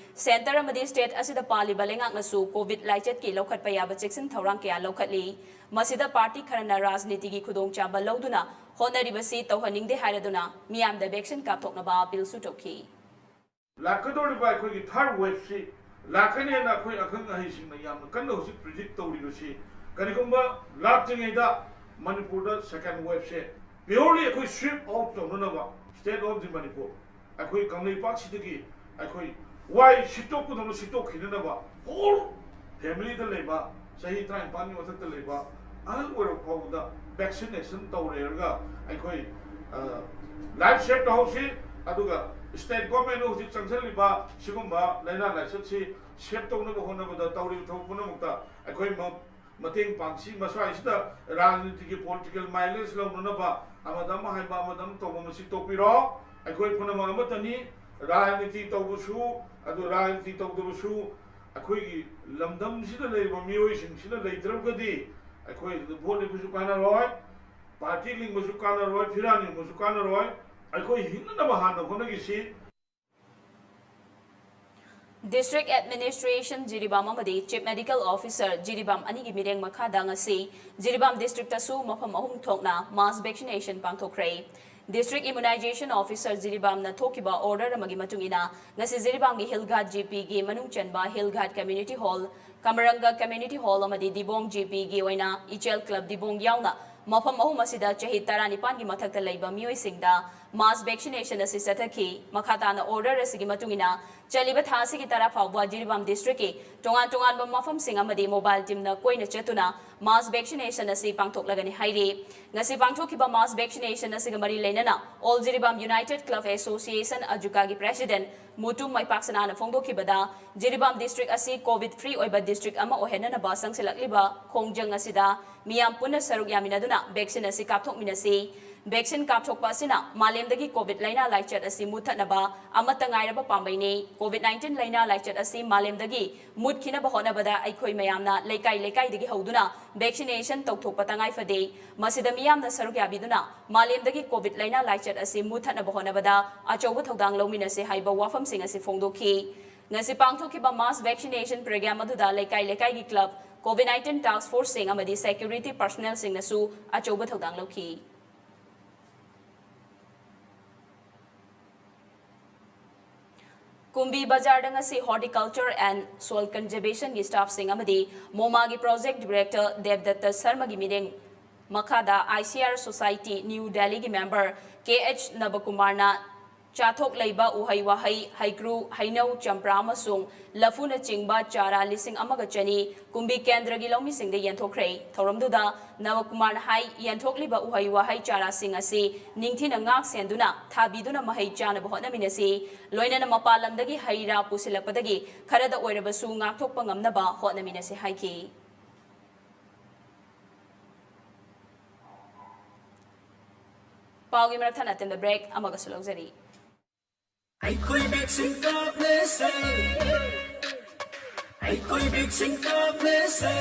Centre ꯑꯃꯗꯤ state ꯑꯁꯤꯗ ꯄꯥꯜꯂꯤꯕ ꯂꯩꯉꯥꯛꯅꯁꯨ COVID ꯂꯥꯏꯆꯠꯀꯤ ꯂꯧꯈꯠꯄ ꯌꯥꯕ ꯆꯦꯛꯁꯤꯟ ꯊꯧꯔꯥꯡ ꯀꯌꯥ ꯂꯧꯈꯠꯂꯤ꯫ ꯃꯁꯤꯗ party ꯈꯔꯅ ꯔꯥꯖꯅꯤꯇꯤꯒꯤ ꯈꯨꯗꯣꯡꯆꯥꯕ ꯂꯧꯗꯨꯅ ꯍꯣꯠꯅꯔꯤꯕꯁꯤ ꯇꯧꯍꯟꯅꯤꯡꯗꯦ ꯍꯥꯏꯔꯗꯨꯅ ꯃꯤꯌꯥꯝꯗ vaccine ꯀꯥꯞꯊꯣꯛꯅꯕ appealꯁꯨ ꯇꯧꯈꯤ꯫ ꯂꯥꯛꯀꯗꯧꯔꯤꯕ ꯑꯩꯈꯣꯏꯒꯤ third waveꯁꯤ ꯂꯥꯛꯀꯅꯦꯅ ꯑꯩꯈꯣꯏ ꯑꯈꯪ ꯑꯍꯩꯁꯤꯡꯅ ꯌꯥꯝꯅ ꯀꯟꯅ ꯍꯧꯖꯤꯛ predict ꯇꯧꯔꯤꯕꯁꯤ, ꯀꯔꯤꯒꯨꯝꯕ ꯂꯥꯛꯇ꯭ꯔꯤꯉꯩꯗ ꯃꯅꯤꯄꯨꯔꯗ second waveꯁꯦ purely ꯑꯩꯈꯣꯏ sweep out ꯇꯧꯅꯅꯕ, state of the Manipur, ꯑꯩꯈꯣꯏ ꯀꯪꯂꯩꯄꯥꯛꯁꯤꯗꯒꯤ ꯑꯩꯈꯣꯏ ꯋꯥꯏ ꯁꯤꯠꯇꯣꯛꯀꯗꯧꯅ ꯁꯤꯠꯇꯣꯛꯈꯤꯅꯅꯕ, whole familyꯗ ꯂꯩꯕ, ꯆꯍꯤ ꯇꯔꯥꯅꯤꯄꯥꯟꯒꯤ ꯃꯊꯛꯇ ꯂꯩꯕ ꯑꯍꯜ ꯑꯣꯏꯔꯕ ꯐꯥꯎꯕꯗ vaccination ꯇꯧꯔꯦꯔꯒ ꯑꯩꯈꯣꯏ life save ꯇꯧꯍꯧꯁꯤ꯫ ꯑꯗꯨꯒ state government ꯍꯧꯖꯤꯛ ꯆꯪꯁꯤꯜꯂꯤꯕ ꯁꯤꯒꯨꯝꯕ ꯂꯥꯏꯅꯥ ꯂꯥꯏꯆꯠꯁꯤ save ꯇꯧꯅꯕ ꯍꯣꯠꯅꯕꯗ ꯇꯧꯔꯤꯕ ꯊꯕꯛ ꯄꯨꯝꯅꯃꯛꯇ ꯑꯩꯈꯣꯏ ꯃ- ꯃꯇꯦꯡ ꯄꯥꯡꯁꯤ꯫ ꯃꯁ꯭ꯋꯥꯏꯁꯤꯗ ꯔꯥꯖꯅꯤꯇꯤꯒꯤ political mileage ꯂꯧꯅꯅꯕ ꯑꯃꯗ ꯑꯃ ꯍꯥꯏꯕ, ꯑꯃꯗ ꯑꯃ ꯇꯧꯕ, ꯃꯁꯤ ꯇꯣꯛꯄꯤꯔꯣ꯫ ꯑꯩꯈꯣꯏ ꯄꯨꯝꯅꯃꯛ ꯑꯃꯠꯇꯅꯤ꯫ ꯔꯥꯖꯅꯤꯇꯤ ꯇꯧꯕꯁꯨ, ꯑꯗꯨ ꯔꯥꯖꯅꯤꯇꯤ ꯇꯧꯗꯕꯁꯨ, ꯑꯩꯈꯣꯏꯒꯤ ꯂꯝꯗꯝꯁꯤꯗ ꯂꯩꯔꯤꯕ ꯃꯤꯑꯣꯏꯁꯤꯡꯁꯤꯅ ꯂꯩꯇ꯭ꯔꯒꯗꯤ ꯑꯩꯈꯣꯏ ꯑꯗꯨꯗ vote ꯂꯦꯞꯄꯁꯨ ꯀꯥꯟꯅꯔꯣꯏ, party ꯂꯤꯡꯕꯁꯨ ꯀꯥꯟꯅꯔꯣꯏ, ꯐꯤꯔꯥ ꯂꯤꯡꯕꯁꯨ ꯀꯥꯟꯅꯔꯣꯏ꯫ ꯑꯩꯈꯣꯏ ꯍꯤꯡꯅꯅꯕ ꯍꯥꯟꯅ ꯍꯣꯠꯅꯈꯤꯁꯤ꯫ District Administration ꯖꯤꯔꯤꯕꯥꯝ ꯑꯃꯗꯤ Chief Medical Officer ꯖꯤꯔꯤꯕꯥꯝ ꯑꯅꯤꯒꯤ ꯃꯤꯠꯌꯦꯡ ꯃꯈꯥꯗ ꯉꯁꯤ ꯖꯤꯔꯤꯕꯥꯝ districtꯇꯁꯨ ꯃꯐꯝ ꯑꯍꯨꯝ ꯊꯣꯛꯅ mass vaccination ꯄꯥꯡꯊꯣꯛꯈ꯭ꯔꯦ꯫ District Immunization Officer ꯖꯤꯔꯤꯕꯥꯝꯅ ꯊꯣꯛꯈꯤꯕ order ꯑꯃꯒꯤ ꯃꯇꯨꯡ ꯏꯟꯅ ꯉꯁꯤ ꯖꯤꯔꯤꯕꯥꯝꯒꯤ ꯍꯤꯜ ꯘꯥꯠ ꯖꯤꯄꯤꯒꯤ ꯃꯅꯨꯡ ꯆꯟꯕ ꯍꯤꯜ ꯘꯥꯠ Community Hall, ꯀꯃꯔꯪꯒ Community Hall ꯑꯃꯗꯤ ꯗꯤꯕꯣꯡ ꯖꯤꯄꯤꯒꯤ ꯑꯣꯏꯅ ꯏꯆꯦꯜ club ꯗꯤꯕꯣꯡ ꯌꯥꯎꯅ ꯃꯐꯝ ꯑꯍꯨꯝ ꯑꯁꯤꯗ ꯆꯍꯤ ꯇꯔꯥꯅꯤꯄꯥꯟꯒꯤ ꯃꯊꯛꯇ ꯂꯩꯕ ꯃꯤꯑꯣꯏꯁꯤꯡꯗ mass vaccination ꯑꯁꯤ ꯆꯠꯊꯈꯤ꯫ ꯃꯈꯥ ꯇꯥꯅ order ꯑꯁꯤꯒꯤ ꯃꯇꯨꯡ ꯏꯟꯅ ꯆꯠꯂꯤꯕ ꯊꯥ ꯑꯁꯤꯒꯤ ꯇꯔꯥ ꯐꯥꯎꯕ ꯖꯤꯔꯤꯕꯥꯝ districtꯀꯤ ꯇꯣꯉꯥꯟ ꯇꯣꯉꯥꯟꯕ ꯃꯐꯝꯁꯤꯡ ꯑꯃꯗꯤ mobile teamꯅ ꯀꯣꯏꯅ ꯆꯠꯇꯨꯅ mass vaccination ꯑꯁꯤ ꯄꯥꯡꯊꯣꯛꯂꯒꯅꯤ ꯍꯥꯏꯔꯤ꯫ ꯉꯁꯤ ꯄꯥꯡꯊꯣꯛꯈꯤꯕ mass vaccination ꯑꯁꯤꯒ ꯃꯔꯤ ꯂꯩꯅꯅ All Jiribam United Club Association, ꯑꯖꯨꯀꯥꯒꯤ president Mutum ꯃꯩꯄꯥꯛꯁꯅꯥꯅ ꯐꯣꯡꯗꯣꯛꯈꯤꯕꯗ, Jiribam district ꯑꯁꯤ COVID free ꯑꯣꯏꯕ district ꯑꯃ ꯑꯣꯏꯍꯟꯅꯅꯕ ꯆꯪꯁꯤꯜꯂꯛꯂꯤꯕ ꯈꯣꯡꯖꯪ ꯑꯁꯤꯗ ꯃꯤꯌꯥꯝ ꯄꯨꯟꯅ ꯁꯔꯨꯛ ꯌꯥꯃꯤꯟꯅꯗꯨꯅ vaccine ꯑꯁꯤ ꯀꯥꯞꯊꯣꯛꯃꯤꯟꯅꯁꯤ꯫ Vaccine ꯀꯥꯞꯊꯣꯛꯄ ꯑꯁꯤꯅ ꯃꯥꯂꯦꯝꯗꯒꯤ COVID ꯂꯥꯏꯅꯥ ꯂꯥꯏꯆꯠ ꯑꯁꯤ ꯃꯨꯠꯊꯠꯅꯕ ꯑꯃꯠꯇ ꯉꯥꯏꯔꯕ ꯄꯥꯝꯕꯩꯅꯤ꯫ COVID nineteen ꯂꯥꯏꯅꯥ ꯂꯥꯏꯆꯠ ꯑꯁꯤ ꯃꯥꯂꯦꯝꯗꯒꯤ ꯃꯨꯠꯈꯤꯅꯕ ꯍꯣꯠꯅꯕꯗ ꯑꯩꯈꯣꯏ ꯃꯌꯥꯝꯅ ꯂꯩꯀꯥꯏ ꯂꯩꯀꯥꯏꯗꯒꯤ ꯍꯧꯗꯨꯅ vaccination ꯇꯧꯊꯣꯛꯄ ꯇꯉꯥꯏ ꯐꯗꯦ꯫ ꯃꯁꯤꯗ ꯃꯤꯌꯥꯝꯅ ꯁꯔꯨꯛ ꯌꯥꯕꯤꯗꯨꯅ ꯃꯥꯂꯦꯝꯗꯒꯤ COVID ꯂꯥꯏꯅꯥ ꯂꯥꯏꯆꯠ ꯑꯁꯤ ꯃꯨꯠꯊꯠꯅꯕ ꯍꯣꯠꯅꯕꯗ ꯑꯆꯧꯕ ꯊꯧꯗꯥꯡ ꯂꯧꯃꯤꯟꯅꯁꯤ ꯍꯥꯏꯕ ꯋꯥꯐꯝꯁꯤꯡ ꯑꯁꯤ ꯐꯣꯡꯗꯣꯛꯈꯤ꯫ ꯉꯁꯤ ꯄꯥꯡꯊꯣꯛꯈꯤꯕ mass vaccination program ꯑꯗꯨꯗ ꯂꯩꯀꯥꯏ ꯂꯩꯀꯥꯏꯒꯤ club, COVID nineteen task forceꯁꯤꯡ ꯑꯃꯗꯤ security personnelꯁꯤꯡꯅꯁꯨ ꯑꯆꯧꯕ ꯊꯧꯗꯥꯡ ꯂꯧꯈꯤ꯫ ꯀꯨꯝꯕꯤ ꯕꯖꯥꯔꯗ ꯉꯁꯤ Horticulture and Soil Conservationꯒꯤ staffꯁꯤꯡ ꯑꯃꯗꯤ ꯃꯣꯃꯥꯒꯤ Project Director ꯗꯦꯕꯗꯠꯇ ꯁꯔꯃꯒꯤ ꯃꯤꯠꯌꯦꯡ ꯃꯈꯥꯗ ICR Society New Delhiꯒꯤ member K H ꯅꯕꯀꯨꯃꯥꯔꯅ ꯆꯥꯊꯣꯛ ꯂꯩꯕ ꯎꯍꯩ ꯋꯥꯍꯩ, ꯍꯩꯀ꯭ꯔꯨ, ꯍꯩꯅꯧ, ꯆꯝꯄ꯭ꯔꯥ ꯑꯃꯁꯨꯡ ꯂꯐꯨꯅꯆꯤꯡꯕ ꯆꯥꯔꯥ ꯂꯤꯁꯤꯡ ꯑꯃꯒ ꯆꯅꯤ ꯀꯨꯝꯕꯤ ꯀꯦꯟꯗ꯭ꯔꯒꯤ ꯂꯧꯃꯤꯁꯤꯡꯗ ꯌꯦꯟꯊꯣꯛꯈ꯭ꯔꯦ꯫ ꯊꯧꯔꯝꯗꯨꯗ ꯅꯕꯀꯨꯃꯥꯔꯅ ꯍꯥꯏ, ꯌꯦꯟꯊꯣꯛꯂꯤꯕ ꯎꯍꯩ ꯋꯥꯍꯩ ꯆꯥꯔꯥꯁꯤꯡ ꯑꯁꯤ ꯅꯤꯡꯊꯤꯅ ꯉꯥꯛ ꯁꯦꯟꯗꯨꯅ ꯊꯥꯕꯤꯗꯨꯅ ꯃꯍꯩ ꯆꯥꯅꯕ ꯍꯣꯠꯅꯃꯤꯟꯅꯁꯤ꯫ ꯂꯣꯏꯅꯅ ꯃꯄꯥꯟ ꯂꯝꯗꯒꯤ ꯍꯩ ꯔꯥ ꯄꯨꯁꯤꯜꯂꯛꯄꯗꯒꯤ ꯈꯔꯗ ꯑꯣꯏꯔꯕꯁꯨ ꯉꯥꯛꯊꯣꯛꯄ ꯉꯝꯅꯕ ꯍꯣꯠꯅꯃꯤꯟꯅꯁꯤ ꯍꯥꯏꯈꯤ꯫ ꯄꯥꯎꯒꯤ ꯃꯔꯛ ꯊꯠꯅ ꯑꯇꯦꯟꯕ break ꯑꯃꯒꯁꯨ ꯂꯧꯖꯔꯤ꯫ ꯑꯩꯈꯣꯏ vaccine ꯀꯥꯞꯂꯁꯦ꯫ ꯑꯩꯈꯣꯏ vaccine ꯀꯥꯞꯂꯁꯦ꯫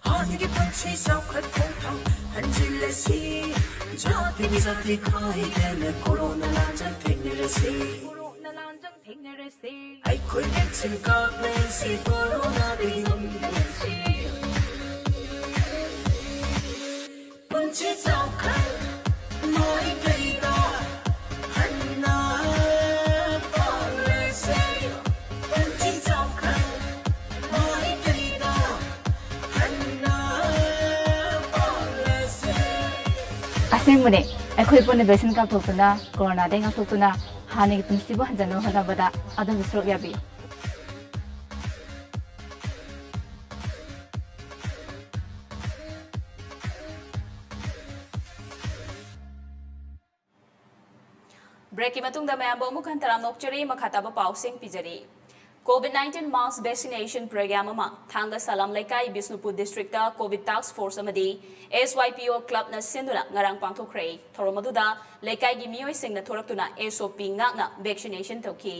ꯍꯥꯟꯅꯒꯤ ꯄꯨꯟꯁꯤ ꯆꯥꯎꯈꯠ ꯈꯣꯡꯊꯥꯡ ꯍꯟꯖꯤꯜꯂꯁꯤ꯫ ꯖꯥꯇꯤ ꯖꯥꯇꯤ ꯈꯥꯏꯗꯅ corona ꯂꯥꯟꯖꯪ ꯊꯦꯡꯅꯔꯁꯤ꯫ ꯑꯩꯈꯣꯏ vaccine ꯀꯥꯞꯂꯁꯤ, corona ꯗꯒꯤ ꯉꯝꯂꯁꯤ꯫ ꯄꯨꯟꯁꯤ ꯆꯥꯎꯈꯠ ꯃꯥꯏꯀꯩꯗ ꯍꯟꯅ ꯄꯥꯡꯂꯁꯦ꯫ ꯄꯨꯟꯁꯤ ꯆꯥꯎꯈꯠ ꯃꯥꯏꯀꯩꯗ ꯍꯟꯅ ꯄꯥꯡꯂꯁꯦ꯫ ꯑꯁꯦꯡꯕꯅꯦ, ꯑꯩꯈꯣꯏ ꯄꯨꯟꯅ vaccine ꯀꯥꯞꯊꯣꯛꯇꯨꯅ coronaꯗꯒꯤ ꯉꯥꯛꯊꯣꯛꯇꯨꯅ ꯍꯥꯟꯅꯒꯤ ꯄꯨꯟꯁꯤꯕꯨ ꯍꯟꯖꯟꯅꯕ ꯍꯣꯠꯅꯕꯗ ꯑꯗꯣꯝꯁꯨ ꯁꯔꯨꯛ ꯌꯥꯕꯤꯌꯨ꯫ Breakꯀꯤ ꯃꯇꯨꯡꯗ ꯃꯌꯥꯝꯕꯨ ꯑꯃꯨꯛ ꯍꯟꯅ ꯇꯔꯥꯝꯅ ꯑꯣꯛꯆꯔꯤ꯫ ꯃꯈꯥ ꯇꯥꯕ ꯄꯥꯎꯁꯤꯡ ꯄꯤꯖꯔꯤ꯫ COVID nineteen mass vaccination program ꯑꯃ ꯊꯥꯡꯒ ꯁꯂꯥꯝ ꯂꯩꯀꯥꯏ, ꯕꯤꯁꯅꯨꯄꯨꯔ districtꯇ COVID task force ꯑꯃꯗꯤ S Y P O clubꯅ ꯁꯤꯟꯗꯨꯅ ꯉꯔꯥꯡ ꯄꯥꯡꯊꯣꯛꯈ꯭ꯔꯦ꯫ ꯊꯧꯔꯝ ꯑꯗꯨꯗ ꯂꯩꯀꯥꯏꯒꯤ ꯃꯤꯑꯣꯏꯁꯤꯡꯅ ꯊꯣꯔꯛꯇꯨꯅ S O P ꯉꯥꯛꯅ vaccination ꯇꯧꯈꯤ꯫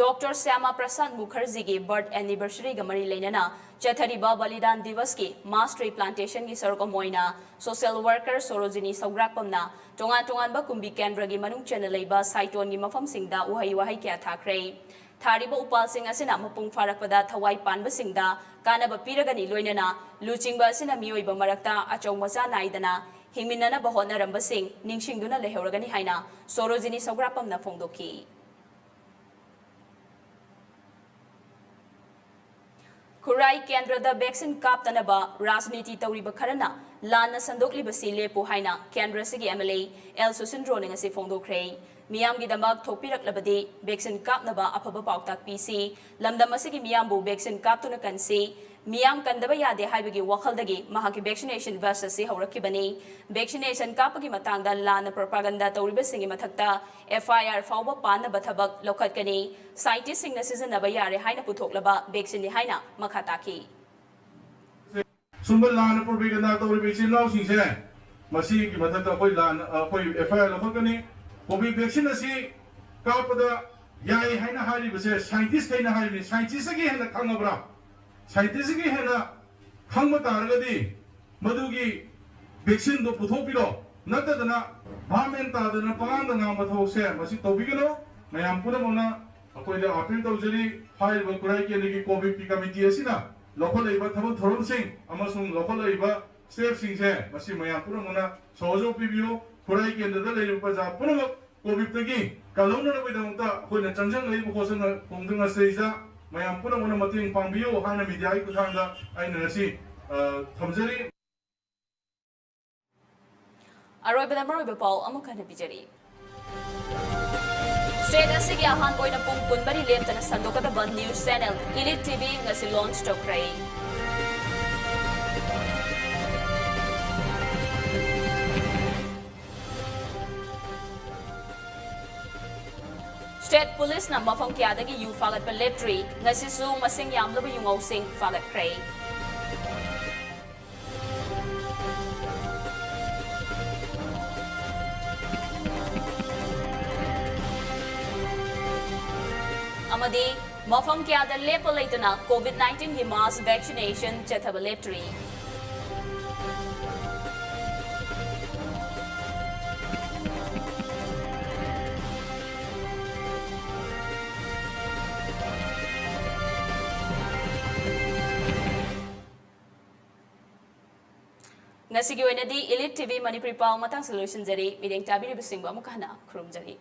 Doctor Shyama Prasad Mukherjeeꯒꯤ birth anniversaryꯒ ꯃꯔꯤ ꯂꯩꯅꯅ ꯆꯠꯊꯔꯤꯕ ꯕꯂꯤꯗꯥꯟ ꯗꯤꯕꯁꯀꯤ mass tree plantationꯒꯤ ꯁꯔꯨꯛ ꯑꯃ ꯑꯣꯏꯅ social worker ꯁꯣꯔꯣꯖꯤꯅꯤ ꯁꯧꯒ꯭ꯔꯥꯛꯄꯝꯅ ꯇꯣꯉꯥꯟ ꯇꯣꯉꯥꯟꯕ ꯀꯨꯝꯕꯤ ꯀꯦꯟꯗ꯭ꯔꯒꯤ ꯃꯅꯨꯡ ꯆꯟꯅ ꯂꯩꯕ ꯁꯥꯏꯇꯣꯟꯒꯤ ꯃꯐꯝꯁꯤꯡꯗ ꯎꯍꯩ ꯋꯥꯍꯩ ꯀꯌꯥ ꯊꯥꯈ꯭ꯔꯦ꯫ ꯊꯥꯔꯤꯕ ꯎꯄꯥꯜꯁꯤꯡ ꯑꯁꯤꯅ ꯃꯄꯨꯡ ꯐꯥꯔꯛꯄꯗ ꯊꯋꯥꯏ ꯄꯥꯟꯕꯁꯤꯡꯗ ꯀꯥꯟꯅꯕ ꯄꯤꯔꯒꯅꯤ, ꯂꯣꯏꯅꯅ ꯂꯨꯆꯤꯡꯕ ꯑꯁꯤꯅ ꯃꯤꯑꯣꯏꯕ ꯃꯔꯛꯇ ꯑꯆꯧ ꯃꯆꯥ ꯅꯥꯏꯗꯅ ꯍꯤꯡꯃꯤꯟꯅꯅꯕ ꯍꯣꯠꯅꯔꯝꯕꯁꯤꯡ ꯅꯤꯡꯁꯤꯡꯗꯨꯅ ꯂꯩꯍꯧꯔꯒꯅꯤ ꯍꯥꯏꯅ ꯁꯣꯔꯣꯖꯤꯅꯤ ꯁꯧꯒ꯭ꯔꯥꯄꯝꯅ ꯐꯣꯡꯗꯣꯛꯈꯤ꯫ ꯈꯨꯔꯥꯏ ꯀꯦꯟꯗ꯭ꯔꯗ vaccine ꯀꯥꯞꯇꯅꯕ ꯔꯥꯖꯅꯤꯇꯤ ꯇꯧꯔꯤꯕ ꯈꯔꯅ ꯂꯥꯟꯅ ꯁꯟꯗꯣꯛꯂꯤꯕꯁꯤ ꯂꯦꯞꯄꯨ ꯍꯥꯏꯅ ꯀꯦꯟꯗ꯭ꯔꯁꯤꯒꯤ MLA ꯑꯦꯜ ꯁꯨꯁꯤꯟꯗ꯭ꯔꯣꯅ ꯉꯁꯤ ꯐꯣꯡꯗꯣꯛꯈ꯭ꯔꯦ꯫ ꯃꯤꯌꯥꯝꯒꯤꯗꯃꯛ ꯊꯣꯛꯄꯤꯔꯛꯂꯕꯗꯤ vaccine ꯀꯥꯞꯅꯕ ꯑꯐꯕ ꯄꯥꯎꯇꯥꯛ ꯄꯤꯁꯤ꯫ ꯂꯝꯗꯝ ꯑꯁꯤꯒꯤ ꯃꯤꯌꯥꯝꯕꯨ vaccine ꯀꯥꯞꯇꯨꯅ ꯀꯟꯁꯤ꯫ ꯃꯤꯌꯥꯝ ꯀꯟꯗꯕ ꯌꯥꯗꯦ ꯍꯥꯏꯕꯒꯤ ꯋꯥꯈꯜꯗꯒꯤ ꯃꯍꯥꯛꯀꯤ vaccination bus ꯑꯁꯤ ꯍꯧꯔꯛꯈꯤꯕꯅꯤ꯫ Vaccination ꯀꯥꯞꯄꯒꯤ ꯃꯇꯥꯡꯗ ꯂꯥꯟꯅ propaganda ꯇꯧꯔꯤꯕꯁꯤꯡꯒꯤ ꯃꯊꯛꯇ FIR ꯐꯥꯎꯕ ꯄꯥꯟꯅꯕ ꯊꯕꯛ ꯂꯧꯈꯠꯀꯅꯤ꯫ Scientistꯁꯤꯡꯅ ꯁꯤꯖꯤꯟꯅꯕ ꯌꯥꯔꯦ ꯍꯥꯏꯅ ꯄꯨꯊꯣꯛꯂꯕ vaccine ꯅꯤ ꯍꯥꯏꯅ ꯃꯈꯥ ꯇꯥꯈꯤ꯫ ꯁꯨꯝꯕ ꯂꯥꯟꯅ propaganda ꯇꯧꯔꯤꯕ ꯏꯆꯤꯜ ꯏꯅꯥꯎꯁꯤꯡꯁꯦ, ꯃꯁꯤꯒꯤ ꯃꯊꯛꯇ ꯑꯩꯈꯣꯏ ꯂꯥꯟ, ꯑꯩꯈꯣꯏ FIR ꯂꯧꯈꯠꯀꯅꯤ꯫ Covid vaccine ꯑꯁꯤ ꯀꯥꯞꯄꯗ ꯌꯥꯏ ꯍꯥꯏꯅ ꯍꯥꯏꯔꯤꯕꯁꯦ scientistꯈꯩꯅ ꯍꯥꯏꯔꯤꯕꯅꯤ꯫ Scientistꯇꯒꯤ ꯍꯦꯟꯅ ꯈꯪꯉꯕ꯭ꯔꯥ? Scientistꯇꯒꯤ ꯍꯦꯟꯅ ꯈꯪꯕ ꯇꯥꯔꯒꯗꯤ ꯃꯗꯨꯒꯤ vaccineꯗꯣ ꯄꯨꯊꯣꯛꯄꯤꯔꯣ꯫ ꯅꯠꯇꯗꯅ ꯚꯥꯞ ꯃꯦꯟ ꯇꯥꯗꯅ ꯄꯉꯥꯡꯗ ꯉꯥꯡꯕ ꯊꯕꯛꯁꯦ ꯃꯁꯤ ꯇꯧꯕꯤꯒꯅꯨ꯫ ꯃꯌꯥꯝ ꯄꯨꯝꯅꯃꯛꯅ ꯑꯩꯈꯣꯏꯗ appeal ꯇꯧꯖꯔꯤ, ꯍꯥꯏꯔꯤꯕ ꯈꯨꯔꯥꯏ ꯀꯦꯟꯗ꯭ꯔꯒꯤ Covidꯀꯤ committee ꯑꯁꯤꯅ ꯂꯧꯈꯠꯂꯛꯏꯕ ꯊꯕꯛ ꯊꯧꯔꯝꯁꯤꯡ ꯑꯃꯁꯨꯡ ꯂꯧꯈꯠꯂꯛꯏꯕ stepꯁꯤꯡꯁꯦ ꯃꯁꯤ ꯃꯌꯥꯝ ꯄꯨꯝꯅꯃꯛꯅ ꯁꯍꯖꯣꯒ ꯄꯤꯕꯤꯌꯨ꯫ ꯈꯨꯔꯥꯏ ꯀꯦꯟꯗ꯭ꯔꯗ ꯂꯩꯔꯤꯕ ꯄ꯭ꯔꯖꯥ ꯄꯨꯝꯅꯃꯛ Covidꯇꯒꯤ ꯀꯜꯍꯧꯅꯅꯕꯒꯤꯗꯃꯛꯇ ꯑꯩꯈꯣꯏꯅ ꯆꯪꯁꯤꯟꯅꯔꯤꯕ ꯈꯣꯡꯖꯪ-, ꯈꯣꯡꯖꯪ ꯑꯁꯤꯗꯩꯁꯤꯗ ꯃꯌꯥꯝ ꯄꯨꯝꯅꯃꯛꯅ ꯃꯇꯦꯡ ꯄꯥꯡꯕꯤꯌꯨ ꯍꯥꯏꯅ mediaꯒꯤ ꯈꯨꯠꯊꯥꯡꯗ ꯑꯩꯅ ꯉꯁꯤ, ꯑ, ꯊꯝꯖꯔꯤ꯫ ꯑꯔꯣꯏꯕꯗ ꯃꯔꯨꯑꯣꯏꯕ ꯄꯥꯎ ꯑꯃꯨꯛ ꯍꯟꯅ ꯄꯤꯖꯔꯤ꯫ State ꯑꯁꯤꯒꯤ ꯑꯍꯥꯟꯕ ꯑꯣꯏꯅ ꯄꯨꯡ ꯀꯨꯟꯃꯔꯤ ꯂꯦꯞꯇꯅ ꯁꯟꯗꯣꯛꯀꯗꯕ news channel Elite TV ꯉꯁꯤ launch ꯇꯧꯈ꯭ꯔꯦ꯫ State Policeꯅ ꯃꯐꯝ ꯀꯌꯥꯗꯒꯤ ꯌꯨ ꯐꯥꯒꯠꯄ ꯂꯦꯞꯇ꯭ꯔꯤ, ꯉꯁꯤꯁꯨ ꯃꯁꯤꯡ ꯌꯥꯝꯂꯕ ꯌꯨꯉꯧꯁꯤꯡ ꯐꯥꯒꯠꯈ꯭ꯔꯦ꯫ ꯑꯃꯗꯤ ꯃꯐꯝ ꯀꯌꯥꯗ ꯂꯦꯞꯄ ꯂꯩꯇꯅ Covid nineteenꯒꯤ mass vaccination ꯆꯠꯊꯕ ꯂꯦꯞꯇ꯭ꯔꯤ꯫ ꯉꯁꯤꯒꯤ ꯑꯣꯏꯅꯗꯤ Elite TV ꯃꯅꯤꯄꯨꯔꯤ ꯄꯥꯎ ꯃꯇꯥꯡꯁꯤꯗ ꯂꯣꯏꯁꯤꯟꯖꯔꯤ꯫ ꯃꯤꯠꯌꯦꯡ ꯇꯥꯕꯤꯔꯤꯕꯁꯤꯡꯕꯨ ꯑꯃꯨꯛꯀ ꯍꯟꯅ ꯈꯨꯔꯨꯝꯖꯔꯤ꯫